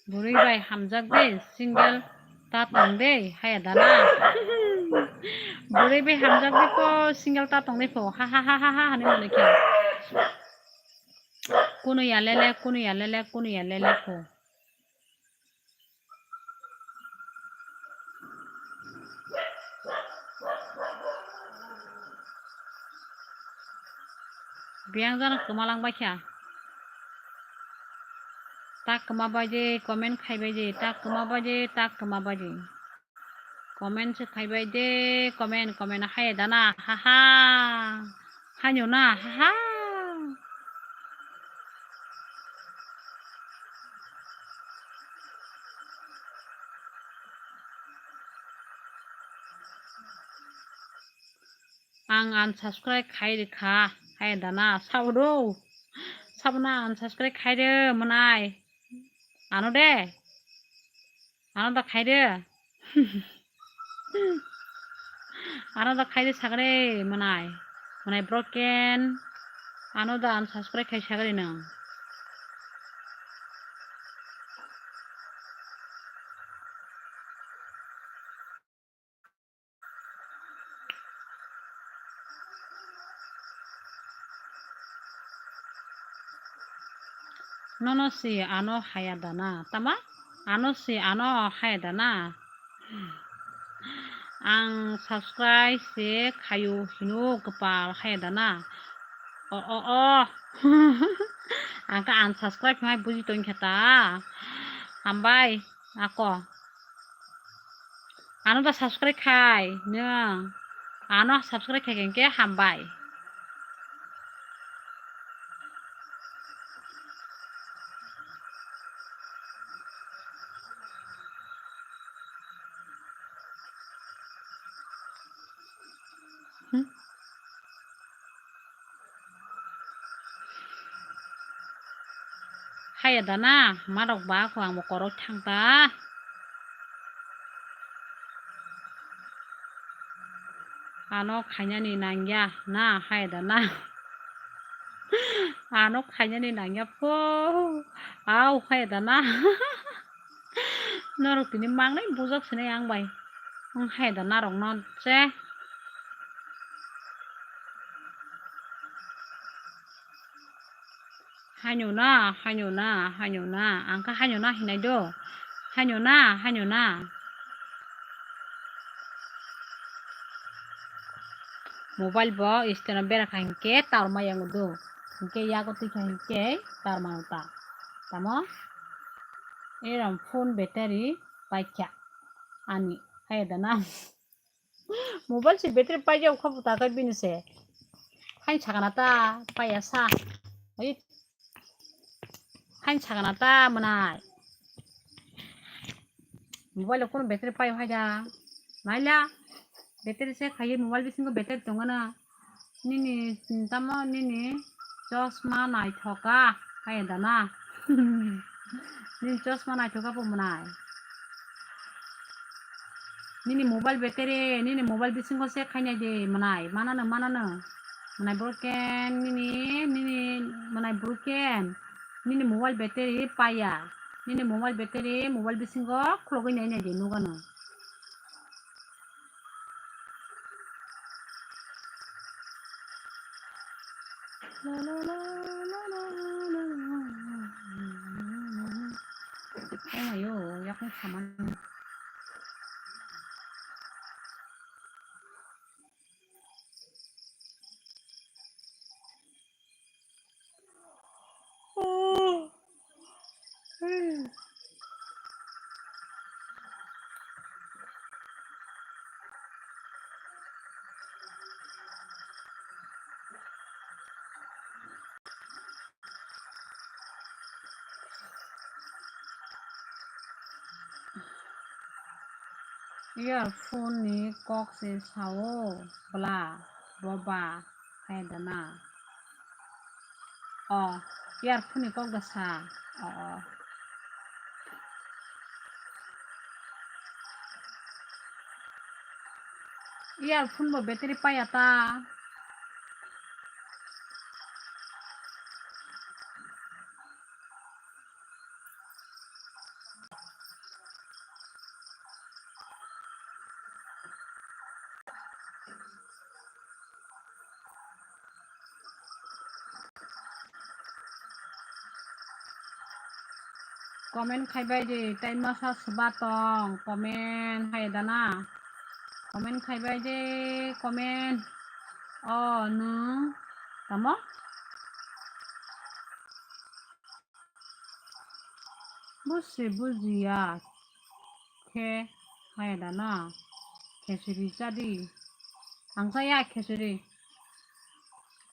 Bwrwi bai hamjak de, single ta tong de, haya dana. Bwrwi bai hamjak de ko, single ta tong de ko, ha ha ha ha ha, hani mani khe. Kunu ya lele, kunu ya lele, kunu ya lele ko. Biyang jana kwma lang baikha. Tak kwma baidi, comment khai baidi, tak kwma baidi, tak kwma baidi. Comment se khai baidi, comment, comment haya dana, ha ha. Hanyo na, ha ha. Ang unsubscribe khai rikha, hai dana, sabo do. Sabo na unsubscribe khai de, mwnai. Ano de. Ano da khai de. Ano da khai de sagre, mwnai. Mwnai broken. Ano da unsubscribe khai sagre nang. Nono si ano haya dana, tama? Ano si ano haya dana. Ang subscribe se khayu hino kwpal haya dana. O, o, o. Ang ka unsubscribe mai buji tongkha ta. Hambai, ako. Ano da subscribe khai, nwng. Ano subscribe khai khe hambai. Hmm? Haya dana, marok ba ko ang bo korok thang ta. Ano khainani nangya na, haya dana. Ano khainani nangya pho. Au, haya dana. Norok tini mangnai bujak sinai ang bai. Ang haya dana rok no se. Hanyo na, hanyo na, hanyo na. Ang kha hanyo na hinai do. Hanyo na, hanyo na. Mobile bo stand o bera kha hinkhe tower ma yango do. Hinkhe yago twi kha hinkhe tower mano ta. Tamo? Eram phone battery paikha ani. Haya dana. Mobile se battery paijak kha buta khe bini se. Khain sakana ta, paiya sa. Oi. Khain sakana ta mwnai. Mobile o kono battery pai hai da. Naila. Battery se khaye mobile bisingo battery tongana. Nini tamo nini chosma naithoka. Hai da na. Nini chosma naithoka po mwnai. Nini mobile battery, nini mobile bisingo se khainai de mwnai. Manano, manano. Mwnai broken, nini, nini mwnai broken. Nini mobile battery paiya. Nini mobile battery, mobile bisingo khulogwi nainai de nugano. Omayo, yakung saman. Earphone ni kok se sao bwla, boba, hai da na. O, earphone ni kok da sa. O, o. Earphone bo battery paiya ta. Comment khai bai di, tai masa swba tong, comment hai da na. Comment khai bai di, comment. O, nwng tamo? Busi bujiya khe hai da na. Khesuri chadi. Ang chaya khesuri.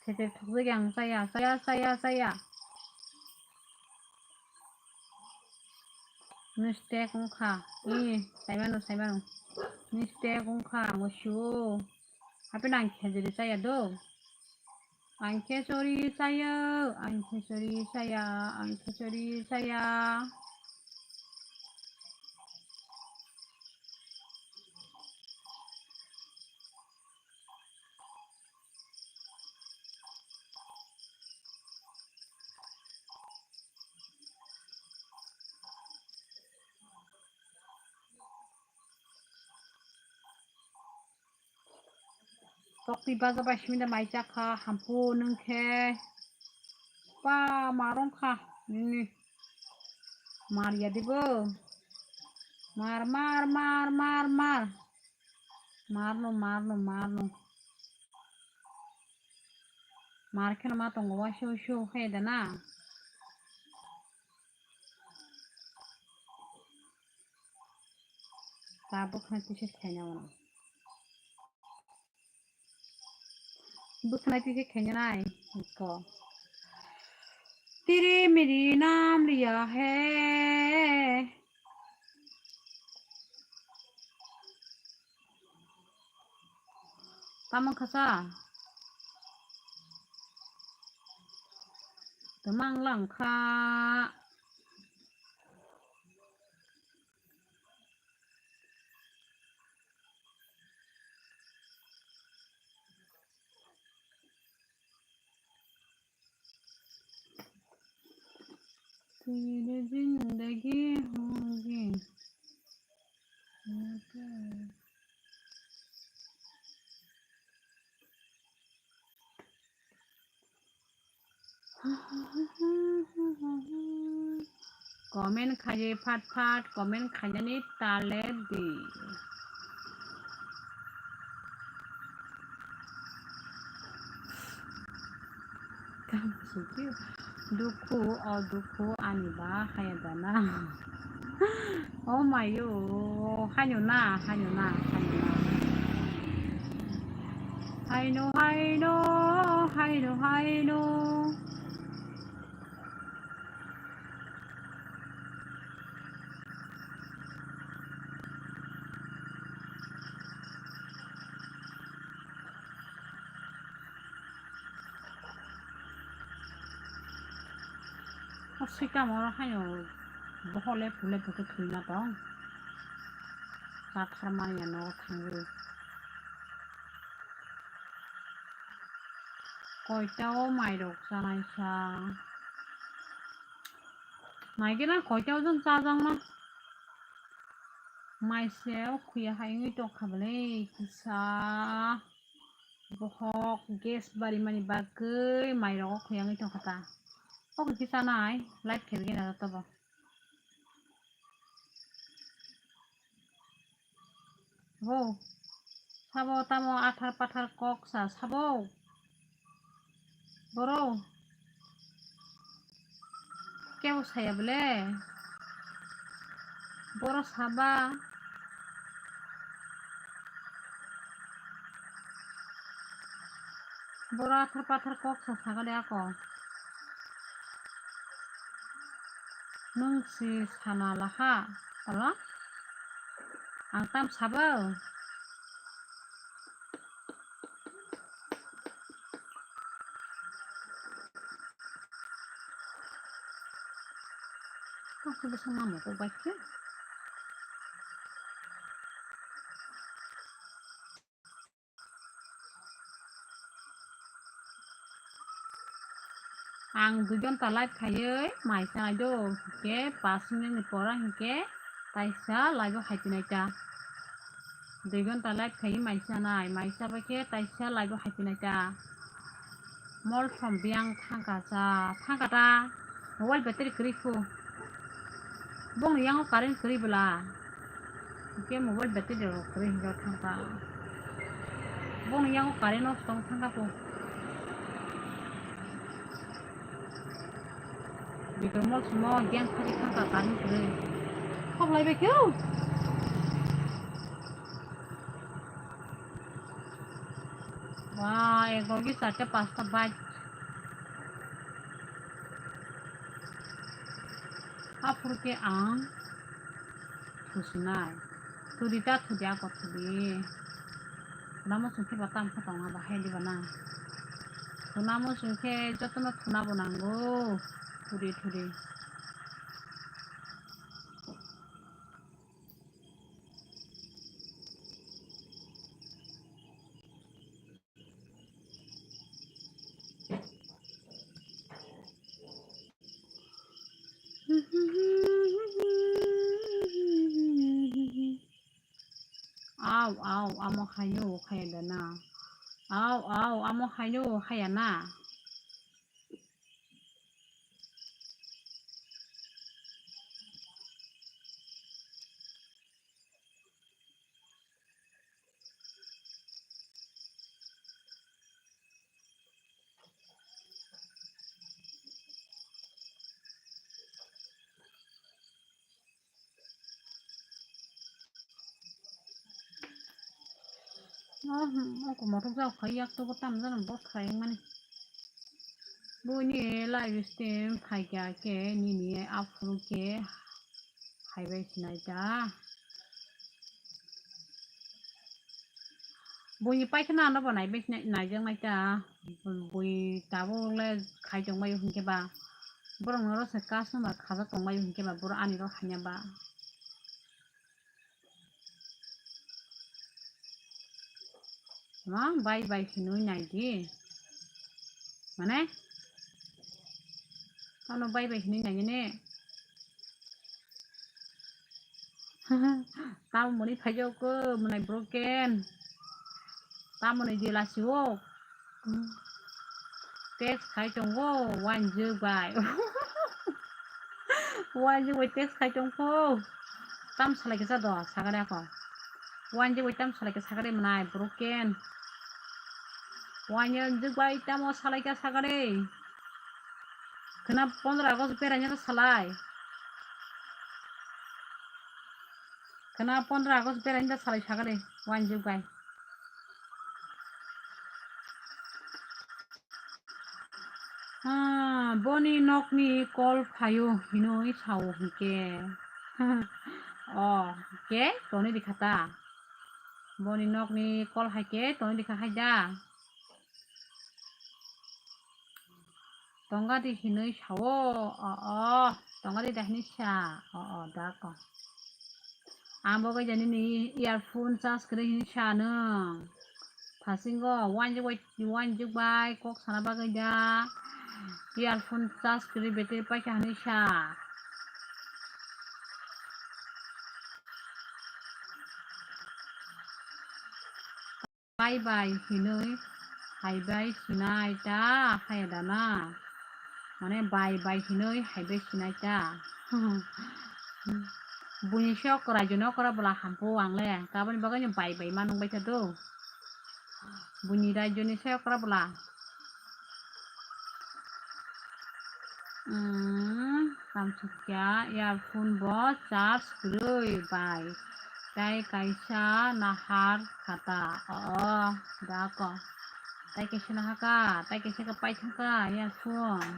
Khesuri thokjagwi ang chaya, chaya, chaya, chaya. Mistake wngkha. Ih, saimano, saimano. Mistake wngkha, ang sio. Hape nang khesuri chaya do. Ang khesuri chaya, ang khesuri chaya, ang khesuri chaya. Tokti baja bai simi da mai chakha, hampu nwng khe. Pa marong kha nini. Mar ya dibo. Mar, mar, mar, mar, mar. Mar no, mar no, mar no. Mar kheno ma tongo wa shu shu khe da na. Ta bwkhwnai tisa khaina uno. Bwkhwnai tisa khaina nai ko. Tiri miri naam liya hai. Tamo khasa? Tamang lang kha. Teri zindagi hogi. Comment khaidi phat phat, comment khainani talep di. Dukhu, o dukhu ani ba haya dana. Oh mayo, haino na, haino na, haino na. Haino, haino, Haino, haino. O swikang oro haino bohok lephu lephu khe thwima tong. Chatharmani ya nogo thangwi. Koita o mairok chanai sa. Naigena koita o jang chajakna. Mai se o khuya hai wngwi tongkha bwle kisa. Bohok gas barimani bagwi mairok o khuya wngwi tongkha ta. O khe chanai live khe rwgwi na joto bo. Bo, sabo tamo athar pathar kok sa sabo. Boro. Kebo saya bole. Boro saba. Boro athar pathar kok sa sagale ako. Nung si sana laha, tala? Ang tam sabo. Kok si bwswk namo kok bai khe? Ang dui ghonta live khaiwi mai chanai do, hinkhe pash minute ni pora hinkhe taisa live o haipinai ta. Dui ghonta live khaiwi mai chanai, mai chabai khe taisa live o haipinai ta. Mol thom biyang thangka cha, thangka ta. Mobile battery kwrwi khu. Bongni yango current kwrwi bwla. Hwnkhe mobile battery rok kwrwi hinjak thangka. Bongni yango current no tong thangka khu. Bikor mol sumo game khali thangka current kwrwi. Khok lai bai khe o. Wah, ek logi charta pasta bike. Aphuru khe ang thusinai. Thudi ta thudi ako thudi. Thunamo chwng khe ba tamo khe tongo bahai diba na. Thunamo chwng khe jotono thunabo nango. Thudi thudi. Au, au, amo haino haya da na. Au, au, amo haino haya na. Oh, hmm, aku motor jao khai yak to botam jana bot khai mani. Boni live stream phaikha khe nini aphuru khe haibai sinai ta. Buini paithakno ano bo naijaknai ta, bui tabuk le khai tongbaio hinkhe ba, borok norok se customer khajak tongbaio hinkhe ba, borok ani rok haiya ba. Ma bai bai hinui naidi, mane? Ano bai bai hinui naidi ne? Tamo mwnwi phaijak khe mwnai broken. Tamo ni jila siwo. Text khai tongo, wanjwk bai. Wanjwk bai text khai tongkho. Tam salai kisa do, sagare ako. Wanjwk bai tam salai kisa sagare mwnai, broken. Wanjwk bai tamo salai kisa sagare. Khwna pondro August beraina salai. Khwna pondro August beraina salai sagare, wanjwk bai. Ah, boni nokni call phaio hinwi sao hinkhe. O, hinkhe toni rikha ta. Boni nokni call haikhe toni rikha hai da. Tongadi hinwi sao, o, o, tongadi da hinwi sa, o, o, da ko. Ang bo kaisa nini earphone charge kwrwi hinwi sa nwng. Thasingo wanjwk bai, wanjwk bai kok sana bagwi da earphone charge kwrwi battery paikha hinwi sa. Bye bye hinwi haibai sinai ta, haya da na? Mane bye bye hinwi haibai sinai ta. Buini se okra, joni okra bwla hampu ang le. Kabani bagwi no bye bye ma nung bai ta do. Buini rajyoni se okra bwla. Hmm, tamsukya earphone bo charge kwrwi bai. Tai kaisa nahar khata. O, da ko. Tai kaisa nahaka, tai kaisa ka pai thangka earphone.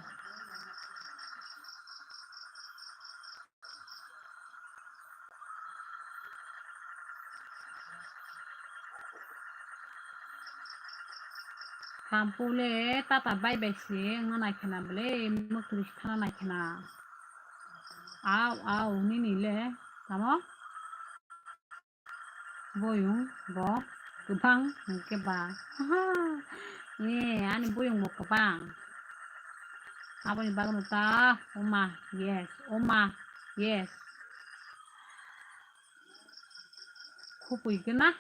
Hampule tata bye bye se wngna naikhena bwle, mwkhwrwi se thana naikhena. Au, au, nini le tamo? Boyong bo kwbang hwnkhe ba. Aha. Eh, ani boyong bo kwbang. Aboni bagwino ta, oma, yes, oma, yes. Khupui gana.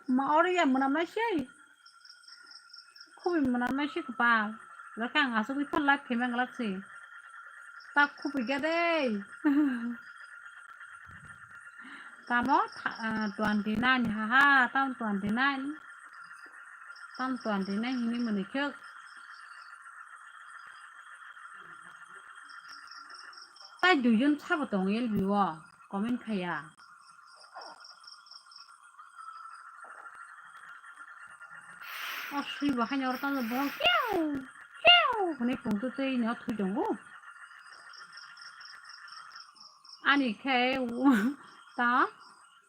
Ma oro ya mwnam nai sei. Khupui mwnam nai sei kwpal. Lakha ang asugwi phan live khaima glak sei. Ta khupui ga dei. Tamo tha-, ah, twenty nine ha ha, tamo twenty nine. Tamo twenty nine hinwi mwnwi khwk. Tai duijon sabo tongo L B o, comment khaiya. O swi bo haino oro tamo bohong kiu, kiu hwnwi pungtwi twi no thwi tongo. Ani khe ta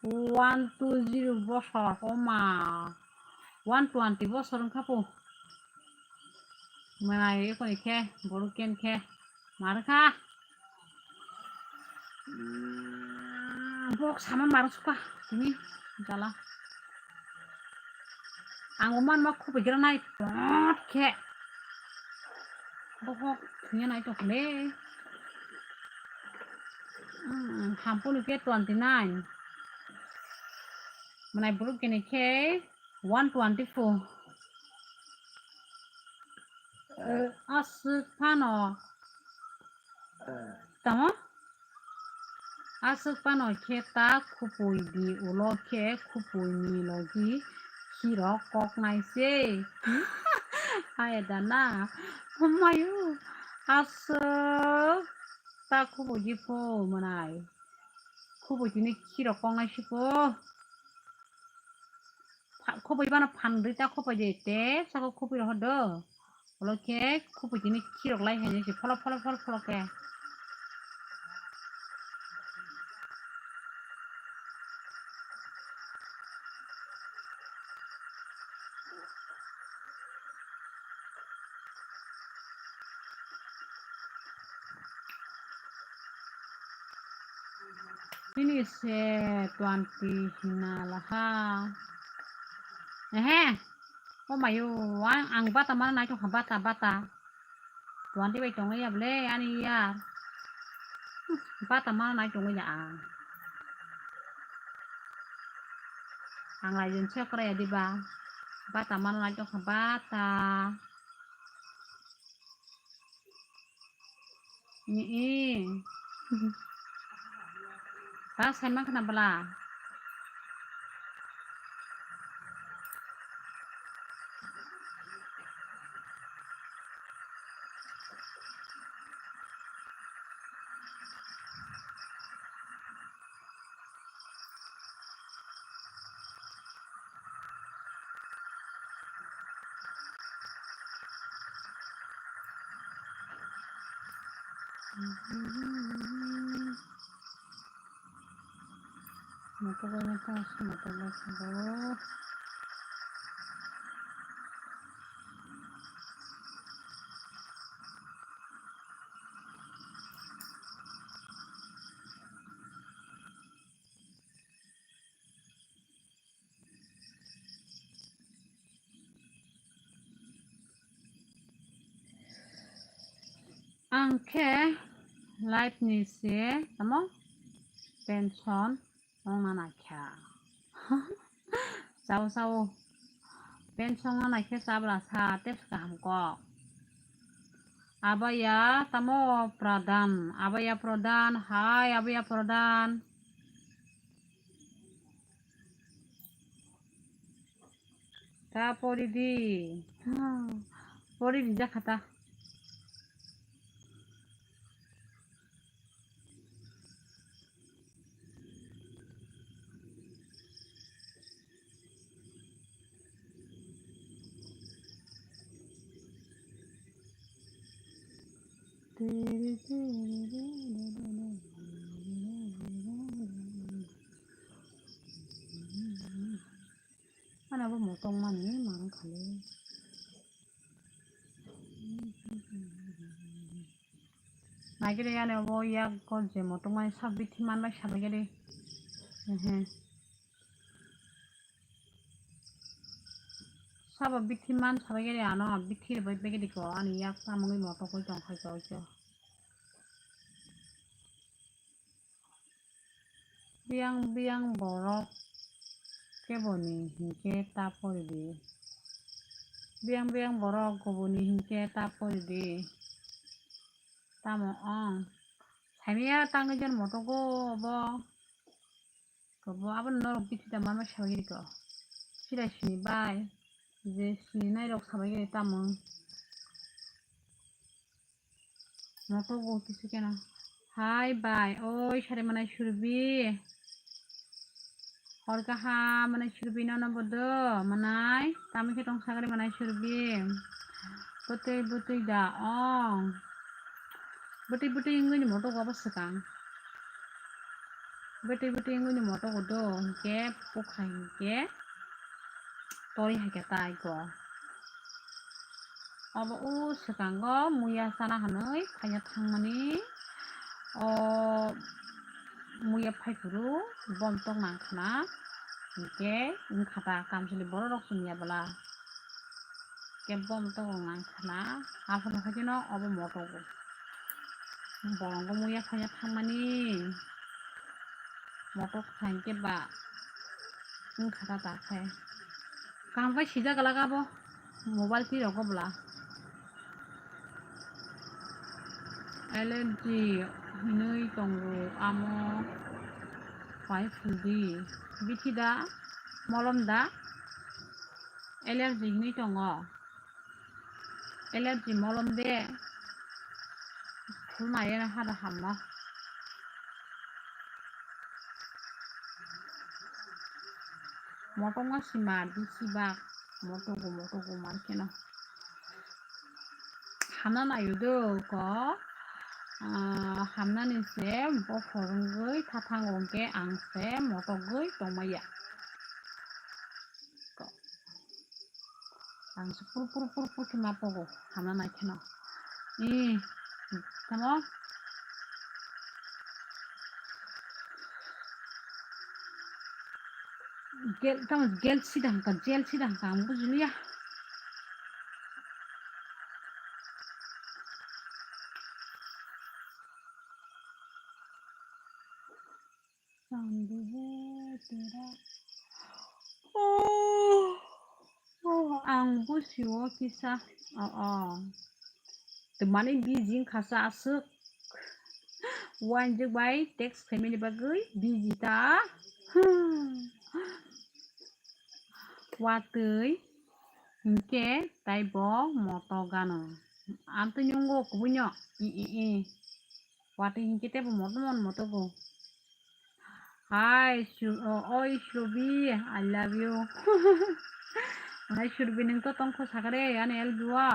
one two zero bosor, oma, one twenty bosor wngkha po. Mwnai ekoni khe, borok ken khe, mar kha. Mm, bok sama mar sukha, tini jala. Ang o man ma khupui gira nai, tot khe. Bohok thungya nai tong le. Mm, hampunu khe twenty nine. Mwnai borok kene khe, one twenty four. Eh, aswk phano. Tamo? Aswk phano khe ta khupui di ulo khe khupui ni logi khirok kok nai se. Hai da na. Omayu. Aswk ta khupui di pho mwnai. Khupui tini khirok kok nai se pho. Pha-, khupui bana phan dui ta khupui de te saka khupui rok do. Ulo khe khupui tini khirok lai hai se pholo pholo pholo pholo khe. Nini se twenty hina laha. Ehe. O mayo, ang, ang bata mana nai tongkha, bata, bata. Twenty bai tongwi ya bole, ani ya. Bata mana nai tongwi ya ang. Ang lai jin se kora ya diba. Bata mana nai tongkha, bata. Ni, i. Ta sai mankha na bwla. Motor bai ma tong si motor bai khe bo. Ang khe life ni se tamo pension ongna naikha. Chao chao. Pension ongna naikhe chabla sa tei kaham kok. Abaya tamo Pradhan. Abaya Pradhan. Hai Abaya Pradhan. Ta pori di. Pori di jakha ta. Ano bo motong mani mang khali. Naigiri ani obo yak ko je motong mani sab bithi man bai sabai gede. Ehe. Sabo bithi man sabai gede ano bithi bai bai gede ko ani yak tamungwi motong koi tong khai ko. Biyang biyang borok keboni hinkhe ta pori di. Biyang biyang borok kubuni hinkhe ta pori di. Tamo ong. Saimaya tangwi jon motogo obo. Kobo abo norok bithi da mama sawi riko. Sida sini bai. Je sini nai rok sabai gede tamo. Moto go kisu kena. Hai bai, oi sari manai surbi. Hor kaha manai surbi nono bodo manai. Tami khe tong sagari manai surbi. Bwtwi bwtwi da ong. Bwtwi bwtwi wngwi ni moto go abo swkang. Bwtwi bwtwi wngwi ni moto go do hinkhe bukha hinkhe. Tori hai khe tai go. Obo o swkango muya chana hwnwi khaina thangmani. O muya phaiphuru bom tok nang khna. Hinkhe wngkha ta kamchwlwi borok rok chumya bwla. Hinkhe bom tok nang khna. Aphuru haikhe no obo moto go. Bolongo muya khaina thangmani. Motor khain khe ba wngkha ta ta khe. Kaham khe sijak laka bo mobile twi rogo bwla. Allergy hinwi tongo amo pai phuldi. Bithi da molom da allergy hinwi tongo. Allergy molom de. Thulmaya hada hamma. Motongma sima bisi bak. Motogo motogo mankeno. Hamna nayo do ko. Ah, hamnani se bo phorongwi thathang wngke ang se motogwi tongmaya. Ang se pur pur pur pur khe ma pogo hamna nai kheno. Ee, tamo? Gel, tamo gel sida hangka, gel sida hangka, ang bujiliya. Chandi hai tera. Oh, oh, ang busio kisa. Oh, oh. Twmani busy wngkha sa aswk. Uainjwk bai text khaimani bagwi busy ta. Hmm. Watwi hinkhe taibo moto gano. Amtwi nungo kubuino. I, i, i. Watwi hinkhe tebo moto mon moto go. Hi, Su-, o-, oi Surbhi, I love you. Hai Surbhi, nwng to tongkho sakare, ani L B o.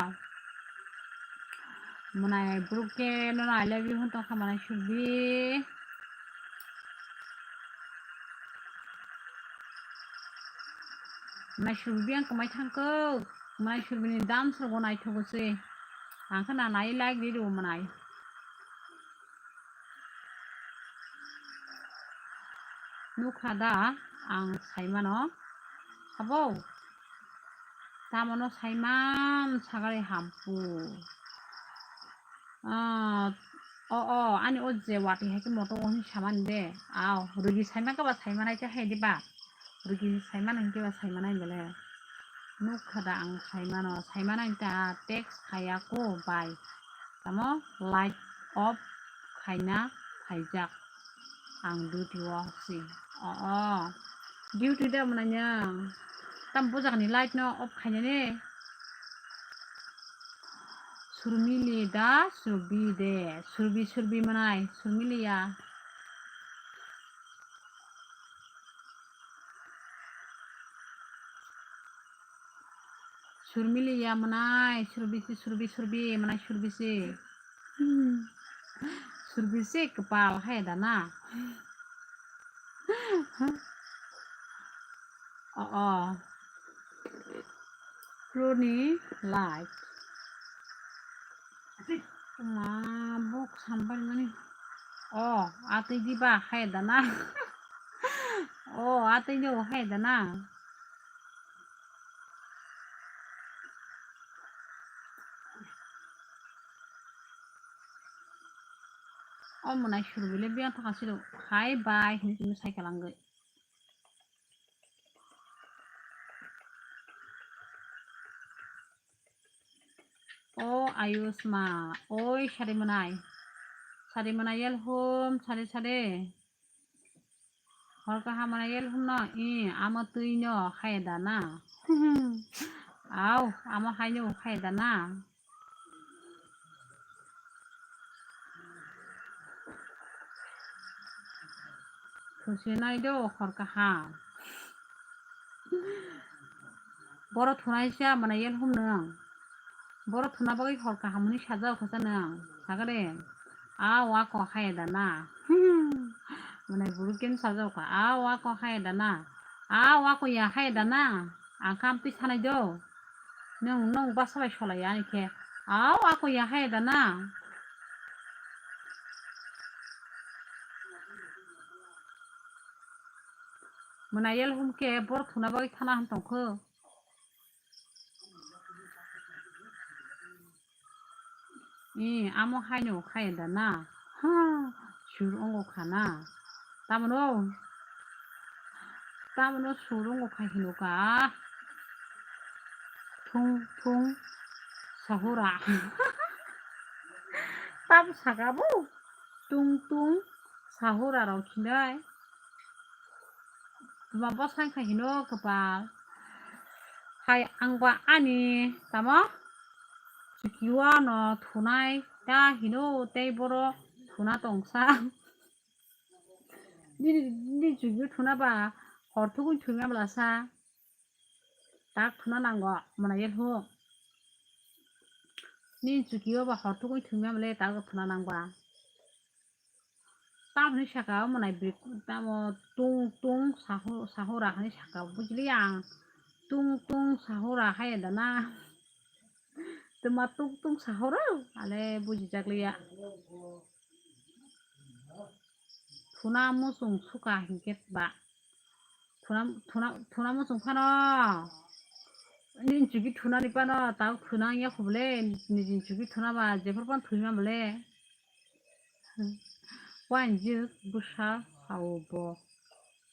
Mwnai bwrwk khe nono I love you hwn tongkha mwnai Surbi. Mwnai Surbi ang kwmai thangkuk. Mwnai Surbini dance rokbo naithogo se. Ang khe na nai like ri rw mwnai. Nukha da ang saimano? Habo? Tamono saiman sagari hampu. Ah, o, o, ani o je wati hai khe moto o hin samani de. Aw, rugi saima khe ba saimanai khe hai de ba. Rugi saimano hinkhe ba saimanai bele. Nukha da ang saimano, saimanai ta text khaya ko bai. Tamo light off khaina phaijak ang duty o si. O, o. Duty de mwnai nang. Tam bujak ni light no off khaina ne. Surmili da, Surbi de. Surbi, Surbi mwnai, Surmili ya. Surmili ya mwnai, Surbisi, Surbi, Surbi, mwnai Surbisi. Surbisi kwpal hai da na. O, o. Roni light. Ma bok sampai mani. O, atwi diba hai da na. O, atwi no hai da na. O mwnai Surbile biyang thangka silo hai bai hinwi tini cycle angwi. O Ayushma, oi sari mwnai. Sari mwnai yelhum, sari sari. Hor kaham mwnai yelhum no, i, amo twi no, hai da na. Au, amo hai no, hai da na. Thusi nai do hor kaham. Boro thunai sa mwnai yelhum nwng. Boro thuna bagwi hor kaham hwnwi sajao kha sa nwng. Sagade. A wako hai da na. Mwnai buru ken sajao kha. A wako hai da na. A wako ya hai da na. Ang kam twi sanai do. Nwng, nwng basa bai solai ya ani khe. A wako ya hai da na. Mwnai yelhum khe boro thuna bagwi thana hwn tong kho. I, amo hai no khai da na. Ha, sur ongo kha na. Tamano, tamano sur ongo khai hino ka. Thung, thung, sahura. Tam saka bo. Tung, tung, sahura rok hinai. Tuma bwsang kha hino kwpal. Hai ang ba ani tamo chikio no thunai ta hino tei boro thuna tongsa. Nini, nini chikio thuna ba hor thugui thumya bwlasa. Tak thuna nango mwnai yelhum. Nini chikio ba hor thugui thumya bwle tak thuna nangba. Tamoni saka o mwnai bik-, tamo tung tung sahu-, sahura hwnwi saka o, bujili ang. Tung tung sahura hai da na. Tuma tung tung sahura, ale bujijak liya. Thuna muchung suka hinkhe ba. Thuna, thuna, thuna muchung phano. Nini chukhi thunani phano, tao thuna wngya kho bole, nini chukhi thuna ba, jephru phano thwima bole. Wainjwk bwsa sao bo.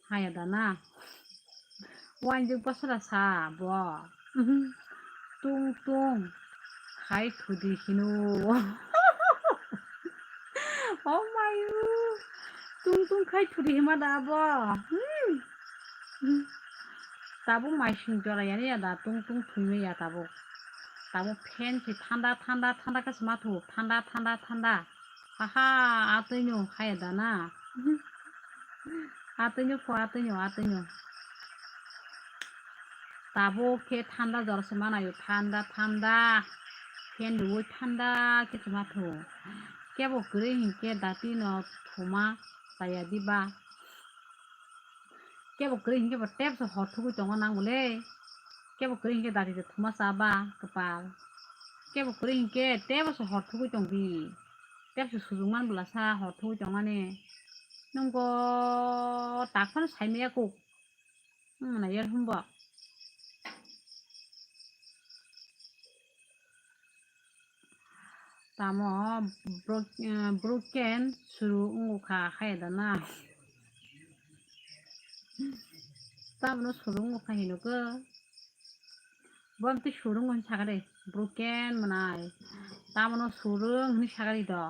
Haya da na. Wainjwk bwsara sa bo. Tung tung khai thudi hino. Oh my. Tung tung khai thudi hima da bo. Hmm. Hmm. Tabuk mai sing jora yani ya da tung tung thwima ya tabuk. Tabuk fan si thanda thanda thanda khe sma thu thanda thanda thanda. Haha, atwino haya da na. Atwino pho, atwino, atwino. Tabuk khe thanda jora se manayo, thanda, thanda. Ken rwui thanda khe chwma thu. Kebo kwrwi hinkhe dati no thuma chaya diba. Kebo kwrwi hinkhe bo tep se hor thugui tongo nang bole. Kebo kwrwi hinkhe dati se thuma chaba kwpal. Kebo kwrwi hinkhe tebo se hor thugui tong di. Tep se sujung man bwla sa hor thugui tongmani. Nwng bo tak phano sai maya kuk. Hmm, na yar humbo. Tamo bro-, eh, broken suru wngkha, haya da na. Tamo no suru wngkha hino ko. Bo amtwi suru wngkha hini sakha de. Broken mwnai. Tamo no suru wngkha hini sakha de do.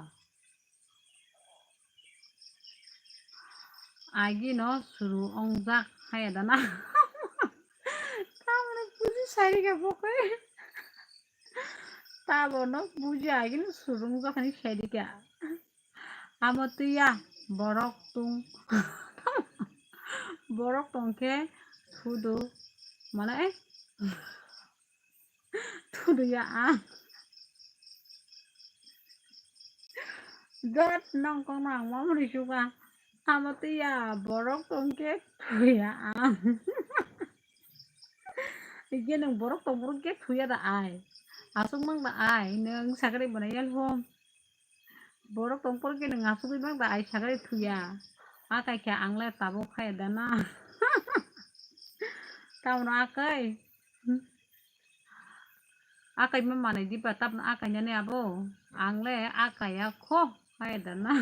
Agi no suru ongjak haya da na. Tamoni buji sai rikha bo khe. Tabo no buji agi no suru ongjak hinwi sai rikha. Amo twi ya borok tong. Borok tong khe thudu mane. Thudu ya ang. Dot nongkong no ang mamri suka. Amo twi ya borok tong khe thuya ang. Ige nung borok tong borok khe thuya da ai. Asuk mang da ai nung sakri bana yal hom. Borok tong porke nwng asugwi mang da ai sagari thuya. Akai khe ang le tabuk khai da na. Tamno akai. Akai ma manai diba tamno akai nani abo. Ang le akai ya kho khai da na.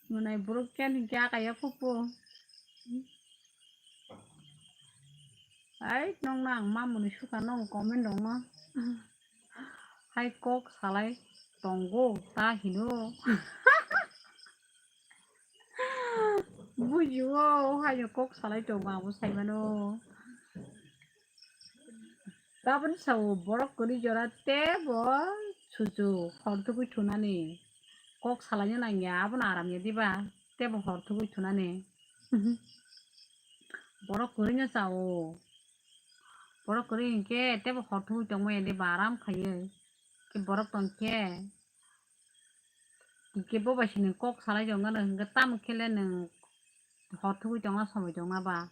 Mwnai borok ken hinkhe akai ya kho po. Ai, nongno ang mamoni sukha nong comment rokno. Hai kok salai tongo ta hino. Bujio, haino kok salai tongo abo saimano. Taboni sao borok kwrwi jora tebo suju hor thugwi thunani. Kok salaino nangya, abono aram ya diba? Tebo hor thugwi thunani. Borok kwrwino chao. Borok kwrwi hinkhe tebo hor thugwi tongmaya de ba aram khaiwi. Khe borok tongkhe, hinkhe bo bai se nwng kok salai tongkhe nwng hinkhe tamo khe le nwng hor thugwi tongna somoi tongna ba.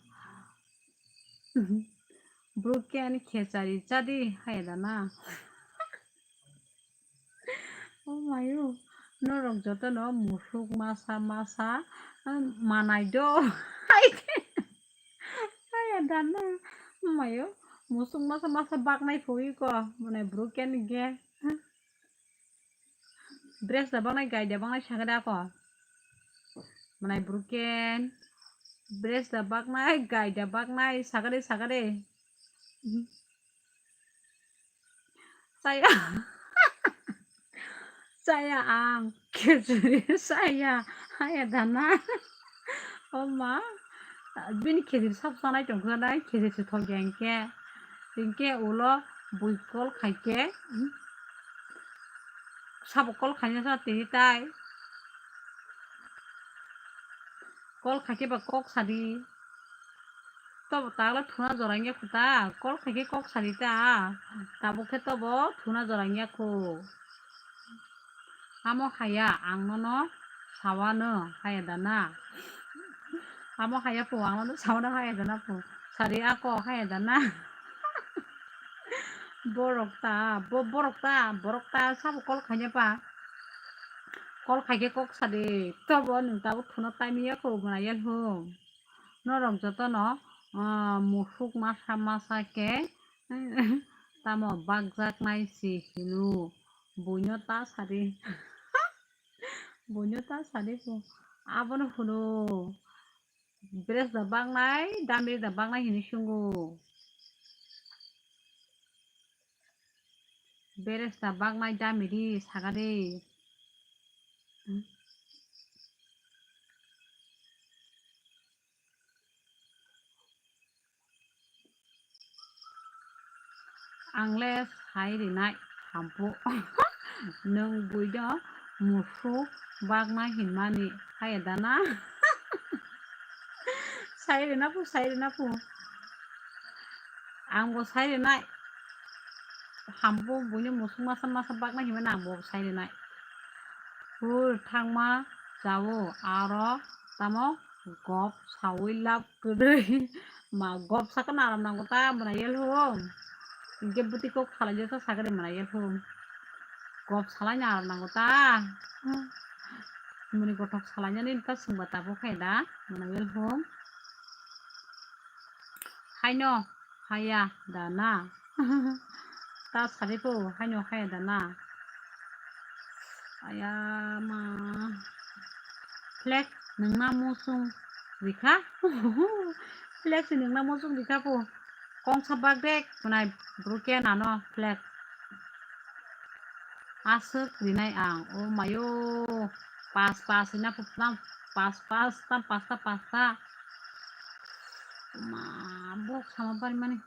Bro khe ani khechari chadi haya da na. Oh mayo, norok jotono musuk masa masa, um, manai do. Hai khe. Haya da na. Oh mayo, musuk masa masa baknai phoi ko, mane bro khe ani ge. Dress da baknai, gai da baknai sakhe da ko. Mane bro khe dress da baknai, gai da baknai, sakhe de, sakhe de. Chaya. Chaya ang. Khichuri chaya. Haya da na. O ma. Bini khichuri sab chanai tongkha nai. Khichuri se thok ya hinkhe. Hinkhe ulo bui call khaikhe. Sabo call khaina sa tini tai. Call khaikhe ba kok sadi. Tobo tagla thuna jorangya kho ta, kol khaikhe kok sadi ta, tabuk khe tobo thuna jorangya kho. Amo haya ang nono sawano haya da na. Amo haya pho ang nono sawano haya da na pho. Sadi ako haya da na. Borok ta, bo-, borok ta, borok ta sabo kol khaina pa. Kol khaikhe kok sadi, tobo nwng tabuk thuna taimiya kho mwnai yal hum. Norok jotono, ah, musuk masa masa khe tamo bakjaknai si hino. Buino ta sadi. Buino ta sadi bo. Abono hwno. Dress da baknai, damri da baknai hinwi sungo. Dress da baknai, damri sakha de. Ang le sai rinai hampu. Nwng buino musuk baknai hinmani haya da na? Sai rina phu, sai rina phu. Ang bo sai rinai. hambo buino musuk masa masa baknai hinmano ang bo sai rwnai. Hur thangma chao aro tamo gop saui lab kwrwi. Ma gop sakno aram nango ta mwnai yel hum. Hinkhe bwtwi kok salai jesa sakhe de mwnai yel hum. Gop salai no aram nango ta. Muni gothok salai nani ta swngba tabuk khai da mwnai yel hum. Haino haya da na. Ta sari ko haino haya da na. Aya ma. Flag nungna musung rikha. Flag si nungna musung rikha po. Kongsa bagdek mwnai broken ano flag. Aswk rinai ang. O mayo. Pas pas rina po tam. Pas pas tam pasta pasta. Ma, bok sama pari mani.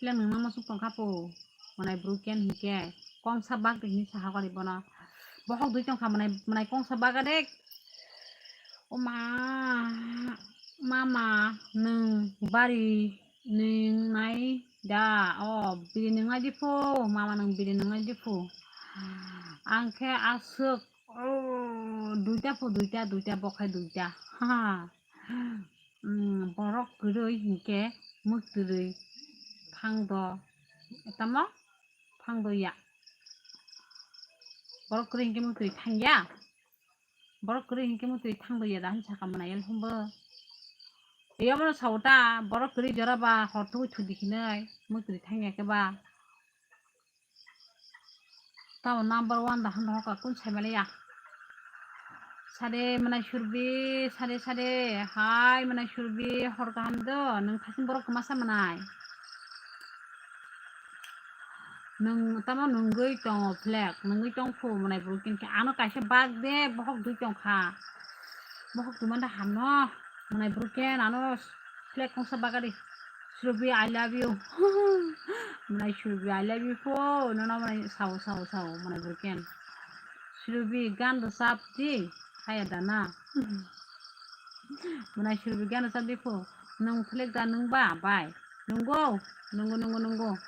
Film nungna musuk tongkha po, mwnai broken hinkhe, kongsa bak hinwi saha kori bono, bohok dui tongkha mwnai, mwnai kongsa bak adek, o ma, mama, nwng bari nungnai da, o biri nungnai diphu, mama nwng biri nungnai diphu, ang khe aswk, o duita phu, duita, duita, bokhai duita, ha. Borok kwrwi hinkhe mwktwrwi thangdo, tamo thangdo ya. Borok kwrwi hinkhe mwktwrwi thangya. Borok kwrwi hinkhe mwktwrwi thangdo ya da hinwi sakha mwnai yel humbo. Yobono sao ta, borok kwrwi jora ba hor tugui thudi hinwi mwktwrwi thangya khe ba. Tamo number one da hwn rohor ka kun sai maliya. Sade mwnai Surbi, sade sade, hai mwnai Surbi, hor kaham do, nwng thasing borok kwmasa mwnai. Nwng tamo nungwi tongo flag, nungwi tong phu mwnai broken khe, ano kaisa bag de, bohok dui tongkha. Bohok twi manda hamno, mwnai broken, ano flag kongsa bagadi. Surbi, I love you. Mwnai Surbi, I love you pho. Nono mwnai sao, sao, sao, mwnai broken. Surbi, gan rwchap di, haya dana. Mwnai Surbi, gan rwchap di pho. Nwng flag da nwng ba, bai. Nungo, nungo, nungo, nungo.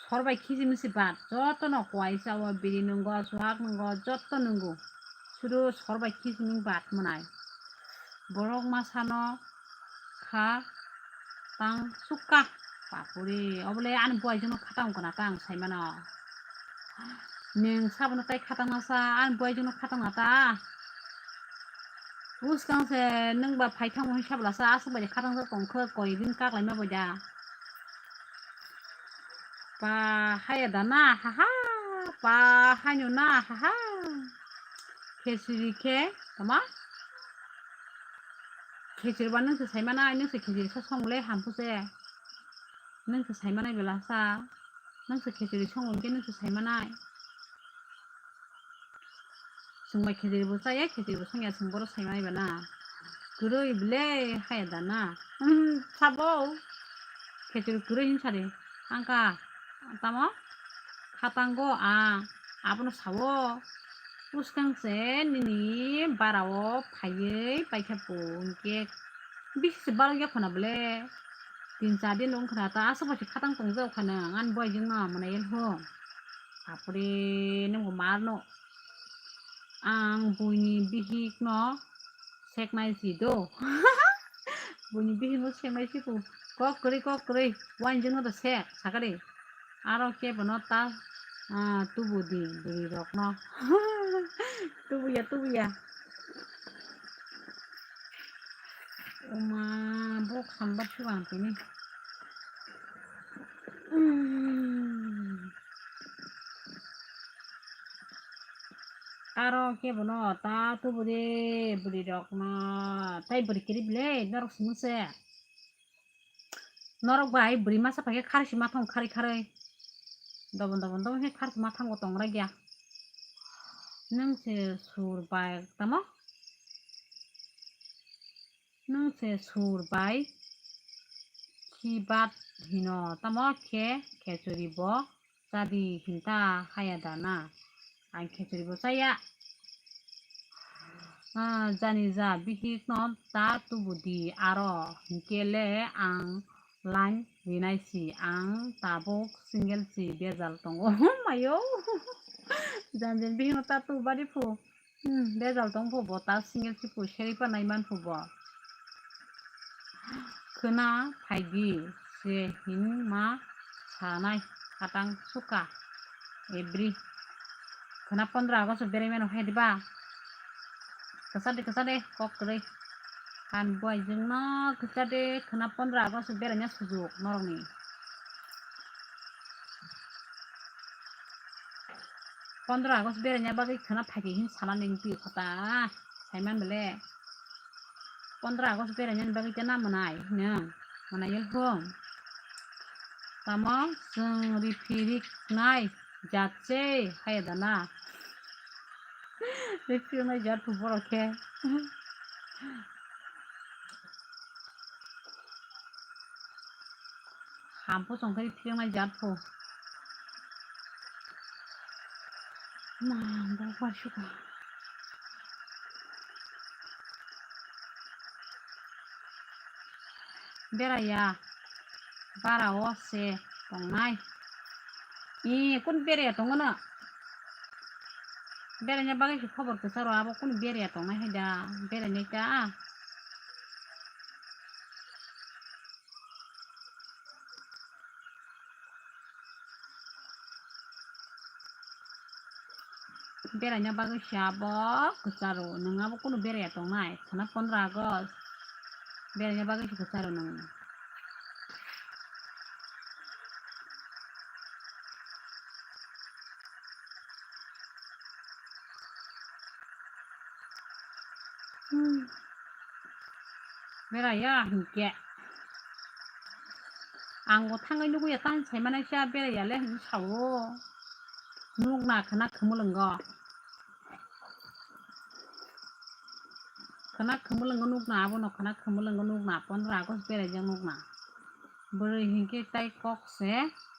Sor bai khiji misi bat, joto no kuai sao, biri nungo, suhak nungo, joto nungo. Sudu sor bai khiji nwng bat mwnai. Borok masa no kha tang sukha. Bapure, obole ani buai jono kha tang kana tang sai mano. Nwng sabono tai kha tang masa, ani buai jono kha tang na ta. Uskang se nwng ba phai thango hwn sabla sa, aswk bai kha tang jak tong kho, koi din kak lai ma bai da. Pa haya da na, ha ha. Pa haino na, ha ha. Khechiri khe, tama? Khechiri ba nwng se sai mana, nwng se khechiri sa song le ham phu se. Nwng se sai mana bela sa. Nwng se khechiri song le nwng se sai mana. Chwng bai khechiri bo chaya, khechiri bo songya, chwng bohrok sai mani ba na. Kwrwi ble haya da na. Hmm, sabo. Khechiri kwrwi hin sari. Angka, tamo? Khatango a, abono sawo. Uskang se nini bara o phaiwi paikha po, hinkhe bisi se barok ya khona ble. Tin char din wng khna ta, aswk bai se khatang tong jak khana, ani boy jwng no mwnai el ho. Bapre, nwng bo mar no. Ang buini bihik no seknai si do. Buini bihik no seknai si ko. Kok kwrwi, kok kwrwi. Wine jwng no do sek, sakari. Aro khe bono ta, ah, tubu di, bwrwi rok no. Tubu ya, tubu ya. Oma, bo khambar se bang tini. Mm. Aro khe bono ta tubu de bwrwi rok no. Tai bwrwi kwrwi bile norok simi se. Norok bai bwrwi masa pai khe khari sima thang khari khari. Dobon dobon dobon khe khari sima thango tong rai ya. Nwng se sur bai tamo? Nwng se sur bai khibat hino tamo khe khechuri bo chadi hinta haya da na? Ang khechori bo chaya. Ah, jani ja bihik no ta tubu di aro hinkhe le ang line rinai si, ang tabuk single si bejal tongo. Mayo. Jan jan bihik no ta tubu bari phu. Hmm, bejal tong phu bo ta single si phu seri pa nai man phu bo. Khwna phaidi se hinma sanai katang suka ebri. Khwna pondro August berai mano hai diba? Kwchade, kwchade, kok kwrwi. Han buai jwngno kwchade khwna pondro August beraina sujuk norokni. Pondro August beraina bagwi khwna phaikhe hin sana ning twi khota. Saiman bele. Pondro August beraina bagwi tena mwnai hino. Mwnai yel hum. Tamo chwng riphi riknai jat se haya dana. Riphi riknai jat phu borok khe. Hampo chongkhari phirnai jat pho. Ma, bo bar suka. Beraya. Bara o se tongnai. I, kun beraya tongno? Beraina bagwi se khobor kwcharo abo kun beraya tongnai hai da. Berainai ta. Beraina bagwi se abo kwcharo, nwng abo kunu beraya tongnai, khwna pondro August beraina bagwi se kwcharo nwng. Hmm. Beraya hinkhe. Ang bo thangwi nugwi ya, tang sai manai sa beraya le hinwi sao. Nukna khwna khumulwngo. Khwna khumulwngo nukna, abono khwna khumulwngo nukna, pondro August beraijak nukna. Bwrwi hinkhe tai kok se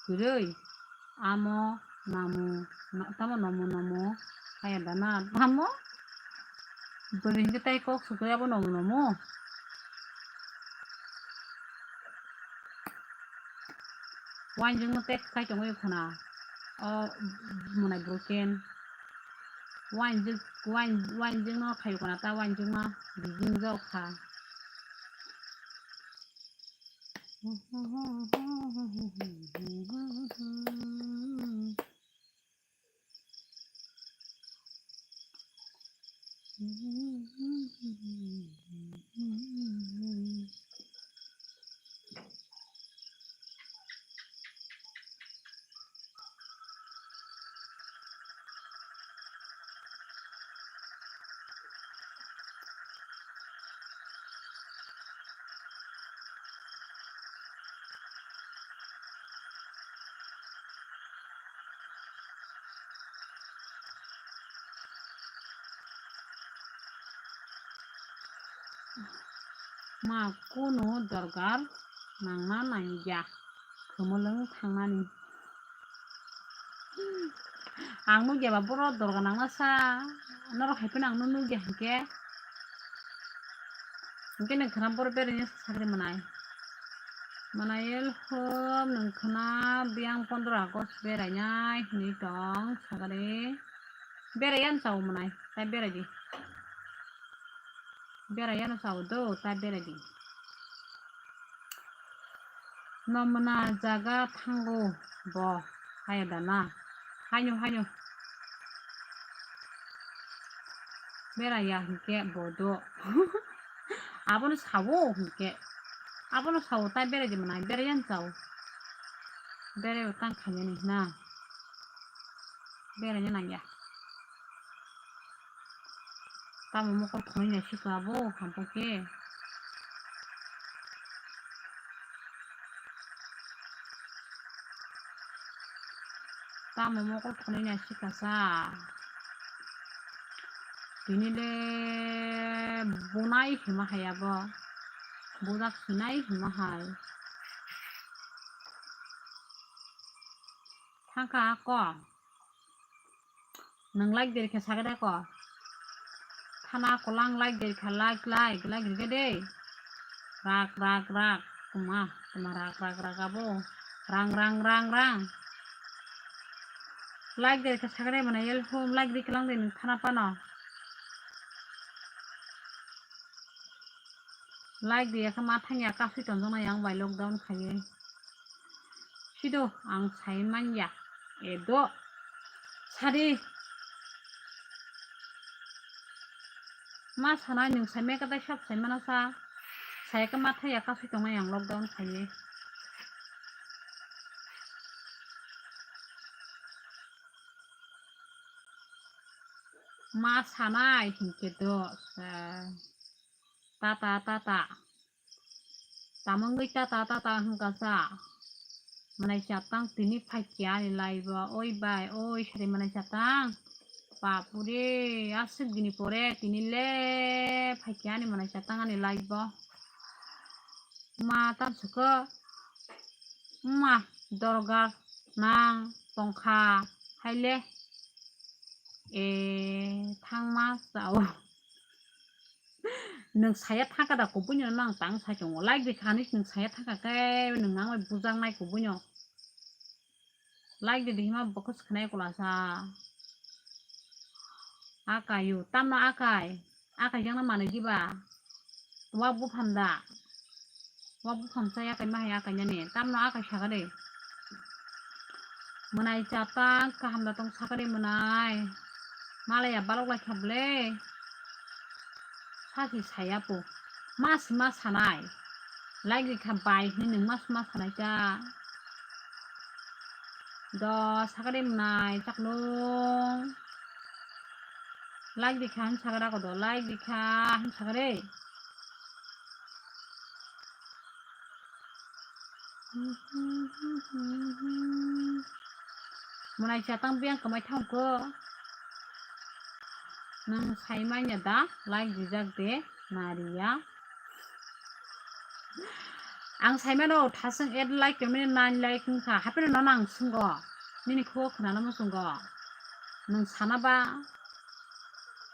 kwrwi. Amo, namu, na-, tamo nomo nomo, haya dana, tamo? Bwrwi hinkhe tai kok sukwi abo nomo nomo. Wainjwngno tek khai tongwi khwna. O mwnai broken. Wainjwng, wain, wainjwngno khai khwna ta wainjwngno bijing jok kha. Ma kunu dorgar nangna nangya, khumulwng thangnani. Ang nukya ba borok dorga nangna sa, norok hai phano ang nukya hinkhe. Hinkhe nwng khwna borok beraina sakri mwnai. Mwnai el hom nwng khwna biyang pondro August berainai hinwi tong sakari. Beraiya no chao mwnai, tai berai di. Beraiya no chao do, tai berai di. Nomna jaga thango bo, haya dana. Haino, haino. Beraiya hinkhe bo do. Abono sao hinkhe. Abono sao tai berai di mwnai, beraiya no chao. Berai o tang khainani na. Beraina nangya. Tamo mokol khonwi naisika abo hampo khe. Tamo mokol khonwi naisika sa. Tini le bunai hima hai abo. Bujak sinai hima hai. Thangkha ko. Nwng like de rikha sakhe da ko. Thana kolang like de rikha, like, like, like rikha de. Rak, rak, rak. Tuma, tuma rak, rak, rak abo. Rang, rang, rang, rang. Like de rikha sakhe de mwnai yel hum like rikha lang de nwng thana pano. Like riya khe ma thangya kasui tonjaknai ang bai lockdown khaiwi. Sido ang sai manya. Edo. Sadi. Ma sanai nwng sai mekha tei sab sai mana sa. Sai khe ma thangya kasui tongnai ang lockdown khaiwi. Ma sanai hinkhe do, eh, tata, tata. Tamungwi tata, tata hwnkha sa. Mwnai chatang tini phaikhe ani live o. Oi bai, oi sari mwnai chatang. Bapure, aswk dini pore tini le phaikhe ani mwnai chatang ani live o. Ma tamsukho. Ma dorgar nang tongkha haile. E thangma chao. Nwng saya thangkha da kubuino nang tang sai tongo. Like de khani nwng saya thangkha khe nwng nang bai bujaknai kubuino. Like de hima bokos khnai kulasa. Akai yo, tamno akai. Akai jangna manwi diba. Wa buphang da. Wa buphang chaya kai ma hai akai nani. Tamno akai sakha de. Mwnai chapang kaham da tong sakha de mwnai. Malaya balok lai kha ble. Sasi saya po. Mas mas sanai. Like rikha bai hini nwng mas mas sanai cha. Do sakha de mwnai chaklung. Like rikha hin sakha da kodo. Like rikha hin sakha de. Mwnai chatang biyang kwmai thangkho. Nwng sai manya da like rijak de nariya. Ang sai mano thasung eight like kemini nine like wngkha. Hapheno nono ang sungo. Nini khugo khwnano muchungo. Nwng sana ba.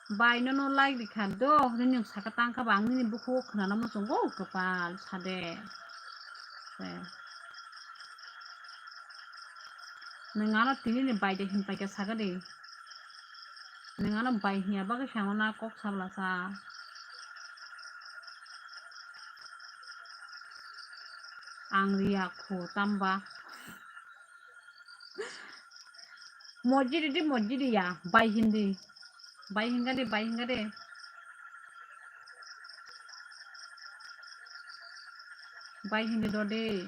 Bai nono like rikha do, nini sakha tangkha ba ang nini bukhugo khwnana muchungo kwpal sade. Nwng ano tini ni bai de hinpai khe sakha di. Nwng ano bai hinya bagwi sango na kok sabla sa. Ang riya khu tamba. Mojiri di, mojiri ya, bai hindi. Bai hinga de, bai hinga de. Bai hindi do de.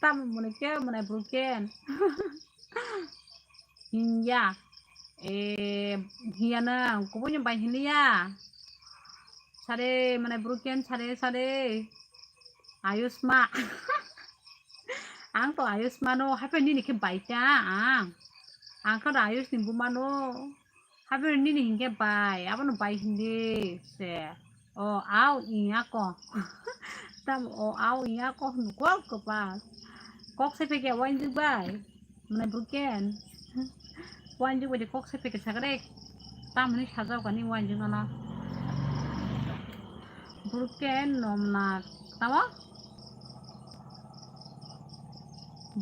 Tamo mone ke, mone broken. Hinya. Eh, hiya na, kubunya bai hinya. Sare, mane broken, sare, sare. Ayushma. Ang to Ayushma no, hape nini ke bai ta, ang. Ang ka da Ayush ni buma no. Hape nini hinge bai, abo no bai hindi se. O, au, iya ko. Tam, o, au, iya ko, nuko ko pa. Kok se peke wanjik bai. Mane broken. Wanjik bai de kok se peke sakre. Tam ni sajau kani wanjik no na. Broken nom na. Tamo?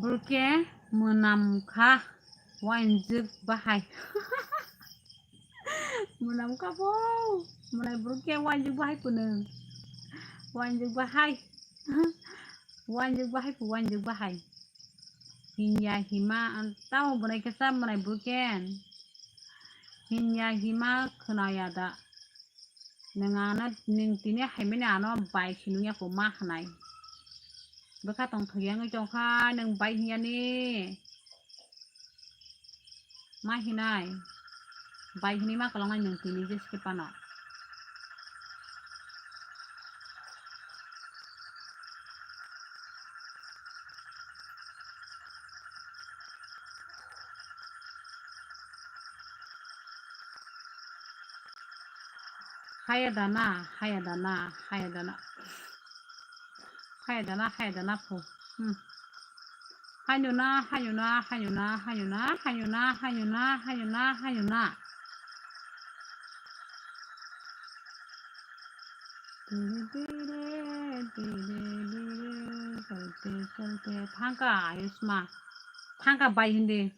Broken mwnam kha. Wanjik bahai. Mwnam kha bo. Mwnai broken wanjik bahai kunung. Wanjik bahai. Wanjik bahai ku wanjik bahai. Hinya hima an tamo bwnai kisa mwnai broken. Hinya hima khwnaya da. Nwng ano, nwng tini haimani ano bai sinungya ko ma hwnai. Bwkha tongthok ya wngwi tongkha, nwng bai hinyani. Ma hinai. Bai hinwi ma kwlangnai nwng tini jeskhe phano. Haya dana, haya dana, haya dana. Haya dana, haya dana phu. Hmm. Hanyuna, hanyuna, hanyuna, hanyuna, hanyuna, hanyuna, hanyuna, hanyuna. Dire, dire, dire, dire, chalte, chalte. Thangka, Ayushma. Thangka bai hindi.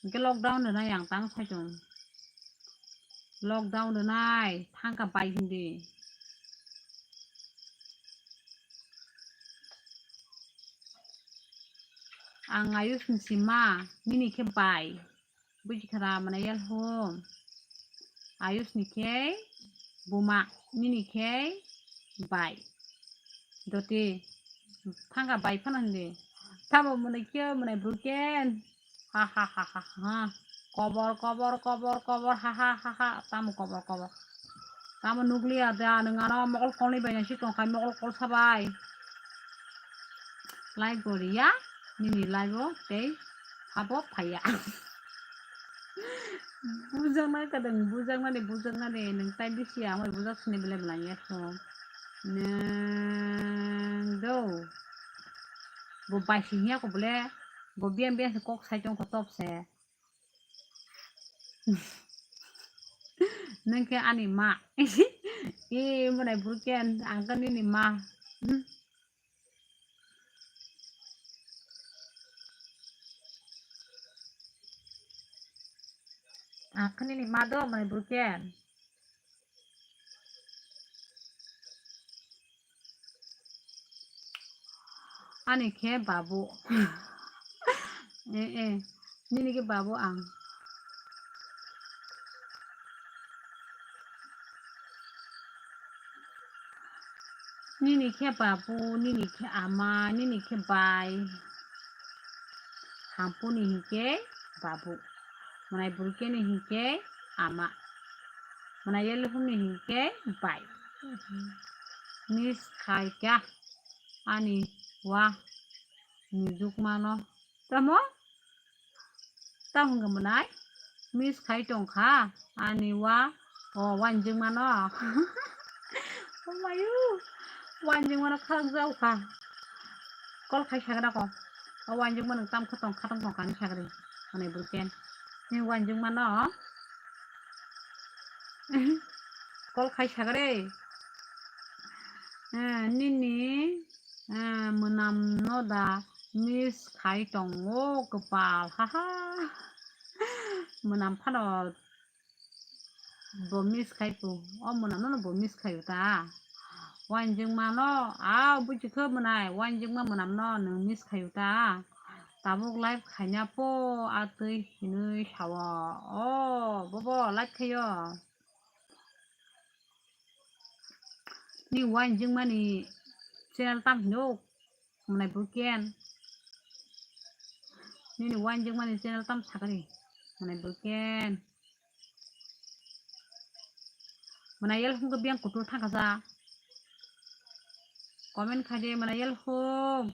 Hingke lockdown rwnai ang tang saichung. Lockdown rwnai, thangka bai hindi. Ang Ayush ni sima, nini khe bai. Buji khara mana yal hum. Ayush ni khe buma, nini khe bai. Doti, thangka bai phano hindi. Tamo mwnai khe mwnai burken. Ha ha ha ha ha. Kobor, kobor, kobor, kobor, ha ha ha ha. Tamo kobor, kobor. Tamo nukliya da, nwng ano mokol kolni bai nang si tongkha, mokol kol sabai. Live bo riya, nini live o tei abo phaiya. Bujaknai kadang, bujaknani, bujaknani, nwng tai bisi amai bujak sini belai belai ya so. Nwng do. Bo bai si hiya ko bole, bo biyan biyan se kok sai tong ko top se. Nwng khe ani ma. E, mwnai burken, ang khe nini ma. Hmm. Ang khe nini ma do, mwnai burken. Ani khe babu. Eh, eh. Nini khe babu ang. Nini khe babu, nini khe ama, nini khe bai. Hampuni hinkhe babu. Mwnai burkeni hinkhe ama. Mwnai yelhumni hinkhe bai. Miss khaikha ani wa nujukmano. Tamo? Tamo hwnkha mwnai? Miss khai tongkha ani wa. O wanjwngmano. O mayu. Wanjwngmano khalak jaokha. Call khai sagra ko. O wanjwngmano tam khatong khatong tongkha ni sagri. Mwnai burken. Ni wanjwngmano. Call khai sagre. Eh, nini, eh, mwnam no da miss khai tongo kwpal, haha. Mwnam phano bo miss khai po, o mwnam no bo miss khai ta. Wanjwngma no, a buji khe mwnai, wanjwngma mwnam no nwng miss khai ta. Tabuk live khaina po, a twi hinwi sao. O, bobo live khaio. Ni wanjwngmani channel tam hino, mwnai burken. Nini wanjwngmani channel tam sakari, mwnai burken. Mwnai yel hum khe biyang kutul thangkha sa. Comment khaide mwnai yel hum.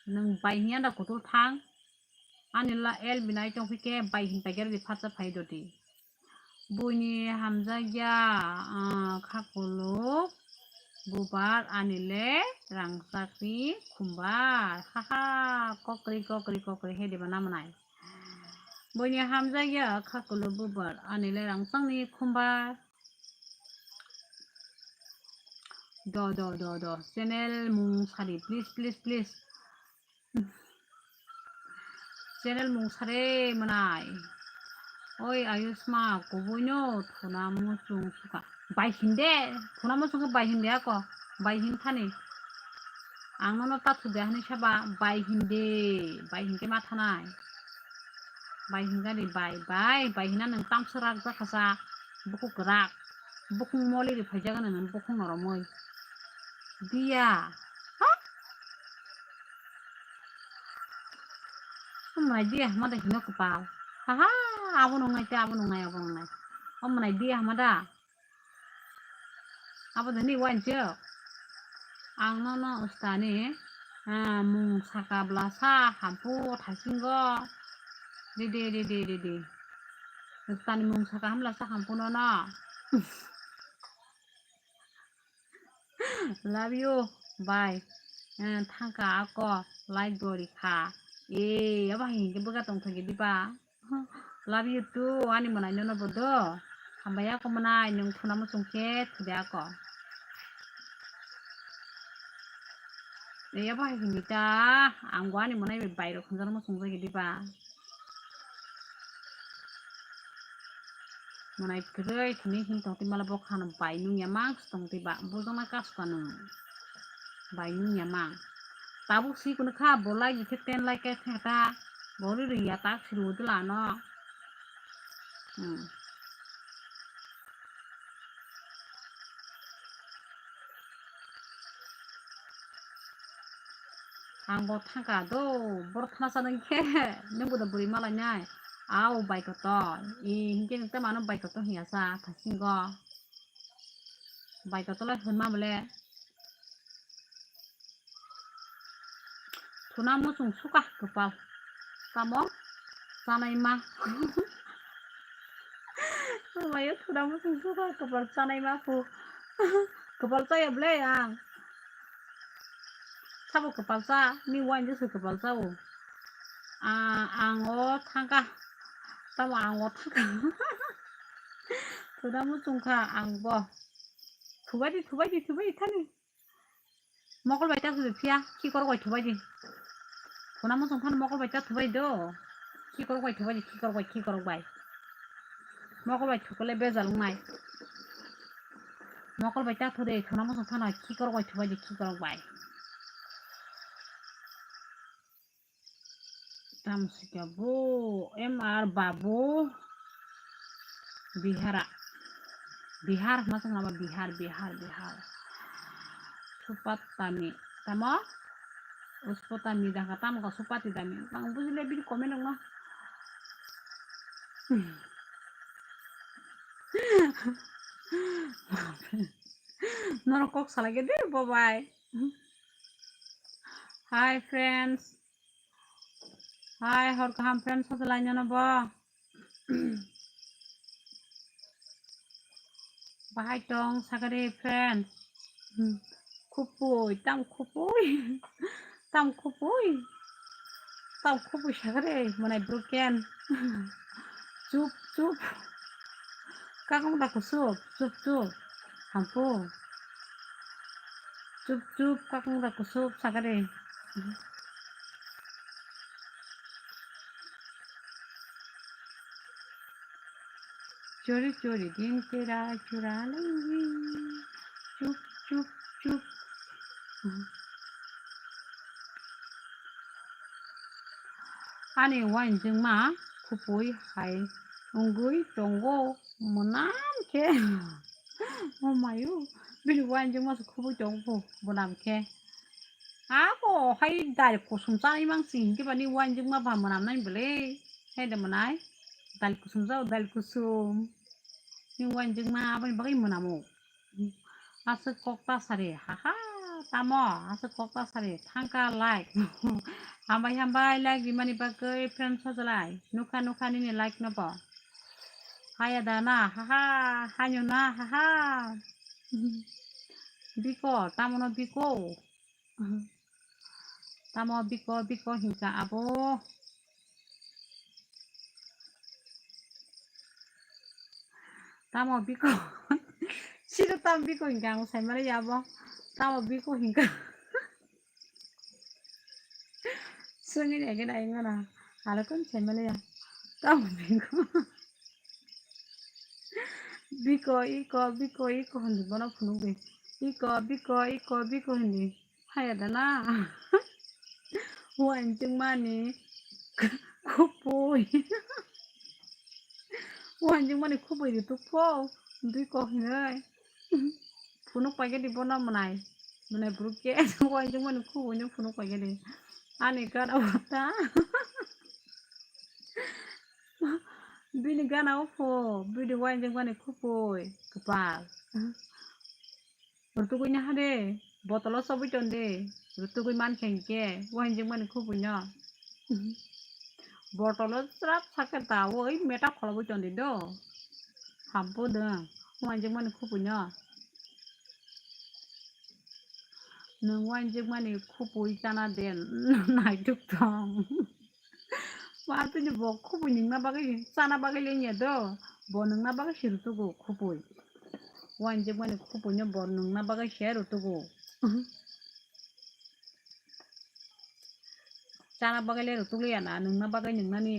Nwng bai hinya da kutul thang. Ani la el binai tong phike bai hin paikar di phatsa phai dodi. Buini hamjakya, ah, khakuluk bubar ani le rangchakni khumbar. Haha, kokri, kokri, kokri, he diba namanai. Buini hamjakya khakuluk bubar ani le rangchakni khumbar. Do, do, do, do. Channel mung sari, please, please, please. Channel mung sare mwnai. Oi Ayushma, kubuino thuna muchung suka. Bai hinde, thuna muchung khe bai hinde ako. Bai hin thani. Ang nono ta thude hani saba, bai hinde, bai hinkhe ma thanai. Bai hingani bai, bai, bai hina nwng tamsa rak jakha sa. Bukhuk rak. Bukhung moli ri phaijaga nwng bukhung noromoi. Diya. Ha? Omo nai diya hama da hino kwpal. Haha, abo nungnai te, abo nungnai, abo nungnai. Omo nai diya hama da. Abo da ni wanjwk. Ang nono ustani, ah, mung saka bwlasa hampu thaisingo. Ridi, ridi, ridi. Ustani mung saka hamla sa hampu nono. Love you, bye. Eh, thangka ako, like bo rikha. Eh, abo hai hinkhe bwkha tongthokgwi diba? Love you too, ani mwnai nono bo do. Hambai ako mwnai, nwng thuna muchung khe thudi ako. Eh, abo hai hini ta, ang bo ani mwnai bai bairok khunjano muchung jagwi diba? Mwnai kwrwi thwngwi him tong twi mala bokha no bai nung ya mang se tong twi ba bujak nai kasu ka nung bai nung ya mang. Tabuk si kunu kha bo like khe ten like khe thang ta bo ri ri ya tak si ru dwla no. Hmm. Ang bo thangka do, borok thana sana khe, nwng bo do bwrwi malai nai. Au bai kotor, i hinkhe nwng tei mano bai kotor hiya sa, thasingo. Bai kotor lai hwnma bole. Thuna muchung suka kwpal. Tamo? Chanai ma. Mayo thuna muchung suka kwpal chanai ma phu. Kwpal chaya bwle ang. Sabo kwpal cha, ni wine juice kwpal cha o. Ah, ang o thangka. Tamo ang o thangka. Thuna muchung kha ang bo. Thubai di, thubai di, thubai di thani. Mokol bai ta phiya, khikorok bai thubai di. Thuna muchung phano mokol bai ta thubai do. Khikorok bai thubai di, khikorok bai, khikorok bai. Mokol bai thukole bejal wngnai. Mokol bai ta thu de, thuna muchung phano khikorok bai thubai di, khikorok bai. Tamsika bo M R Babu Bihara. Bihar hwnma chwng abo Bihar, Bihar, Bihar. Supatami. Tamo? Uspotami dangka tamo ka supati dami. Ang bujile bini comment rokno. Norok kok salai khe de bo bai. Hi friends. Hai, hor kaham friend, sajalaino no bo. Bahai tong, sakari friend. Hmm. Khupui, tam khupui. Tam khupui. Tam khupui sakari, mwnai broken. Chup, chup. Kakung da kusuk, chup, chup. Hampu. Chup chup, kakung da kusuk sakari. Chori chori din tera chura lagi. Chup chup chup. Ani uainjwkma khupui hai wngwi tongo mwnam khe. O mayu, bini uainjwkma se khupui tongo bo mwnam khe. Abo hai dal kusum chanai mang si hinkhe bani uainjwkma ba mwnam nai bwle. Hai de mwnai. Dal kusum jao, dal kusum. Ni uainjwkma aboni bagwi mwnamo. Aswk kok ta sari, haha, tamo, aswk kok ta sari, thangka like. Hambai hambai like rimani bagwi friend sajlai. Nukha nukha nini like no bo. Haya da na, haha, hanyo na, haha. Biko, tamo no biko. Tamo biko biko hinka abo. Tamo biko. Siro tamo biko hinka ang saimare yabo. Tamo biko hinka. Sungini agin aingana. Alakun saimare ya. Tamo biko. Biko, iko, biko, iko hindi bono phunukdi. Iko, biko, iko, biko hindi. Haya da na. Uainjwkmani khupui. Uainjwkmani khupui di tukpho. Biko hinwi. Phunuk paikhe di bono mwnai. Mwnai bwrwk khe. Uainjwkmani khupui no phunuk paikhe di. Ani gana wata. Bini gana o pho, bini uainjwkmani khupui kwpal. Rwtugwi naha de, botolo chobwi ton de, rwtugwi mankha hinkhe uainjwkmani khupui no. Botolo chwrap sakhe ta oi meta kholobwi ton de do. Hambo dwng, uainjwkmani khupui no. Nwng uainjwkmani khupui chana de naituk tong. Watini bo khupui nwngna bagwi, chana bagwi lengya do. Bo nwngna bagwi se rwtugo khupui. Uainjwkmani khupuino bo nwngna bagwi se rwtugo. Chana bagwi le rwtukliya na, nwngna bagwi nwngnani.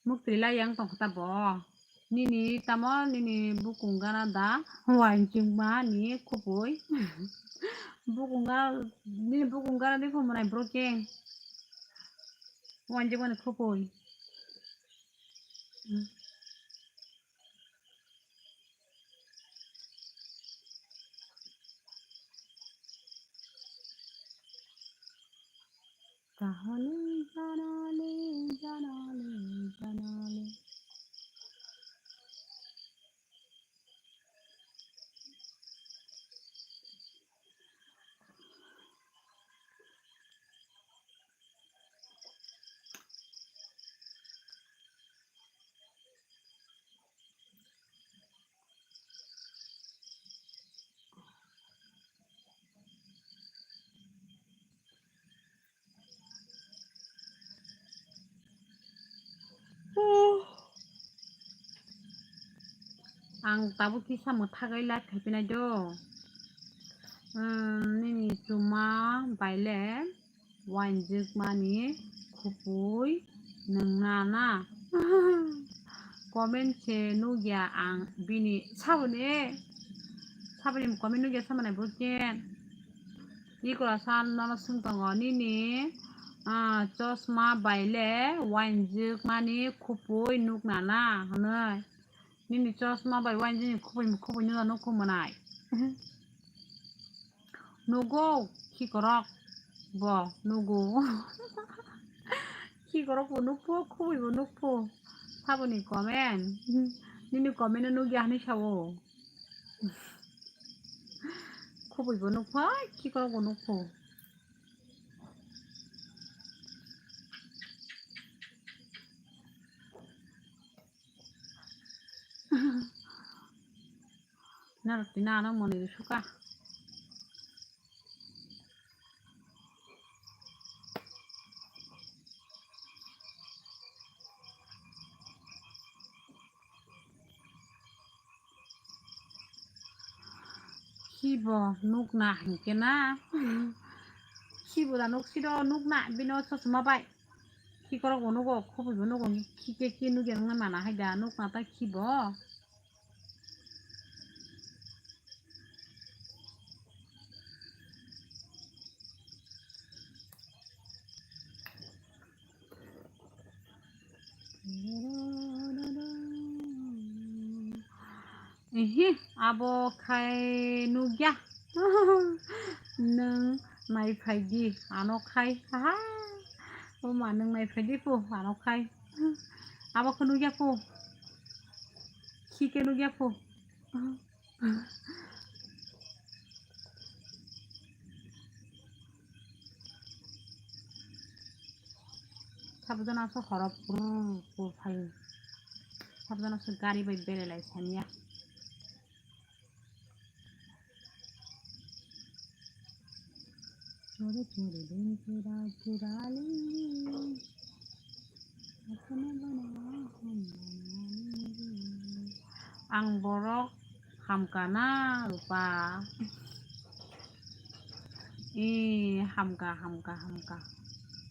Muktwi lai yang tongkha ta bo. Nini tamo nini bukung gana da uainjwkma ni khupui. Bukung gana, nini bukung gana de khumunai bro khe. Uainjwkmani khupui. Janali, janali, janali, janali. Ang tabuk kisa mwthagwi live khaiphinai do. Umm, nini chuma baile uainjwkmani khupui nwngna na. Comment se nukya ang bini saboni. Saboni comment nukya samanai bukhe. Ikora san nono swng tongo nini, ah, chosma baile uainjwkmani khupui nukna na hwnwi. Nini chosma bai uainjwkni khupui, khupui nukna nukhu mwnai. Nugo khikorok bo nugo. Khikorok bo nukphu, khupui bo nukphu. Saboni comment. Nini comment no nukya hwnwi sao. Khupui bo nukphu, khikorok bo nukphu. Norok tini ano moni rw suka. Khibo nukna hinkhe na. Khibo da nuk siro nukna bino chosma bai. Khikorok bo nugo, khupui bo nugo, khikhe khi nukya wngna mana hai da nukna ta khibo. Ehe, abo khai nukya. Nwng naiphaidi ano khai. Aha. O ma, nwng naiphaidi po ano khai. Abo khe nukya po. Khikhe nukya po. Sabjana so horop pur pur phai. Sabjana so gari bai belai lai sanya. Chore chore dun chura chura li. Ang borok hamka na rupa. Ee, hamka, hamka, hamka.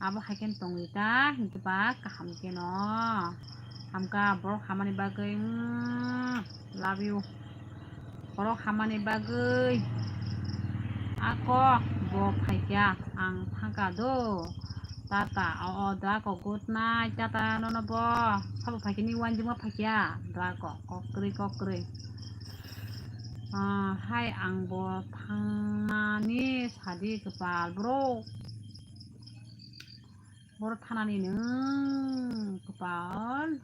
Abo hai khe tongwi ta, hinkhe ba kaham khe no. Hamka borok hamani bagwi, mm, love you. Borok hamani bagwi. Ako bo phaikha, ang thangkha do. Tata, o, o, da ko good night, tata, nono bo. Sabo phaikhe ni uansukma phaikha, da ko, kokrwi, kokrwi. Ah, hai ang bo thangnani sadi kwpal bro. Boro thanani nwng kwpal.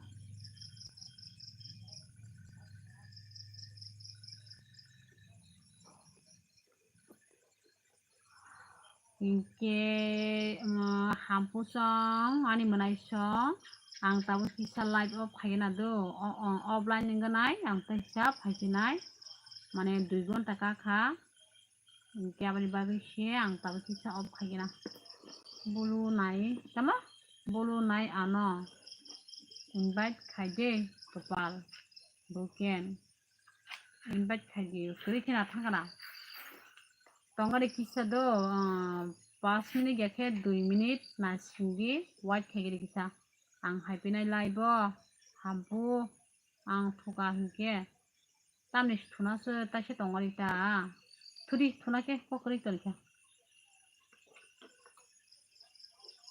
Hinkhe, um, hampusong, ani mwnaisong, ang tabuk kisa live o phaina do, o, o, offline wngwi nai, ang tei kisa phaisinai. Mane dui gonta ka kha. Hinkhe aboni bagwi se ang tabuk kisa off khaigena. Bulu nai, tamo? Bulu nai ano. Invite khaide, kopal. Buken. Invite khaidi, kwrwi khena thangkana. Tongari kisa do, ah, pas minute ya khe dui minute na singdi, wait khaigiri kisa. Ang hai pinai live o, hampu, ang thuka hinkhe. Tamni thuna se taise tongori ta. Thudi thuna khe kok kwrwi tongkha.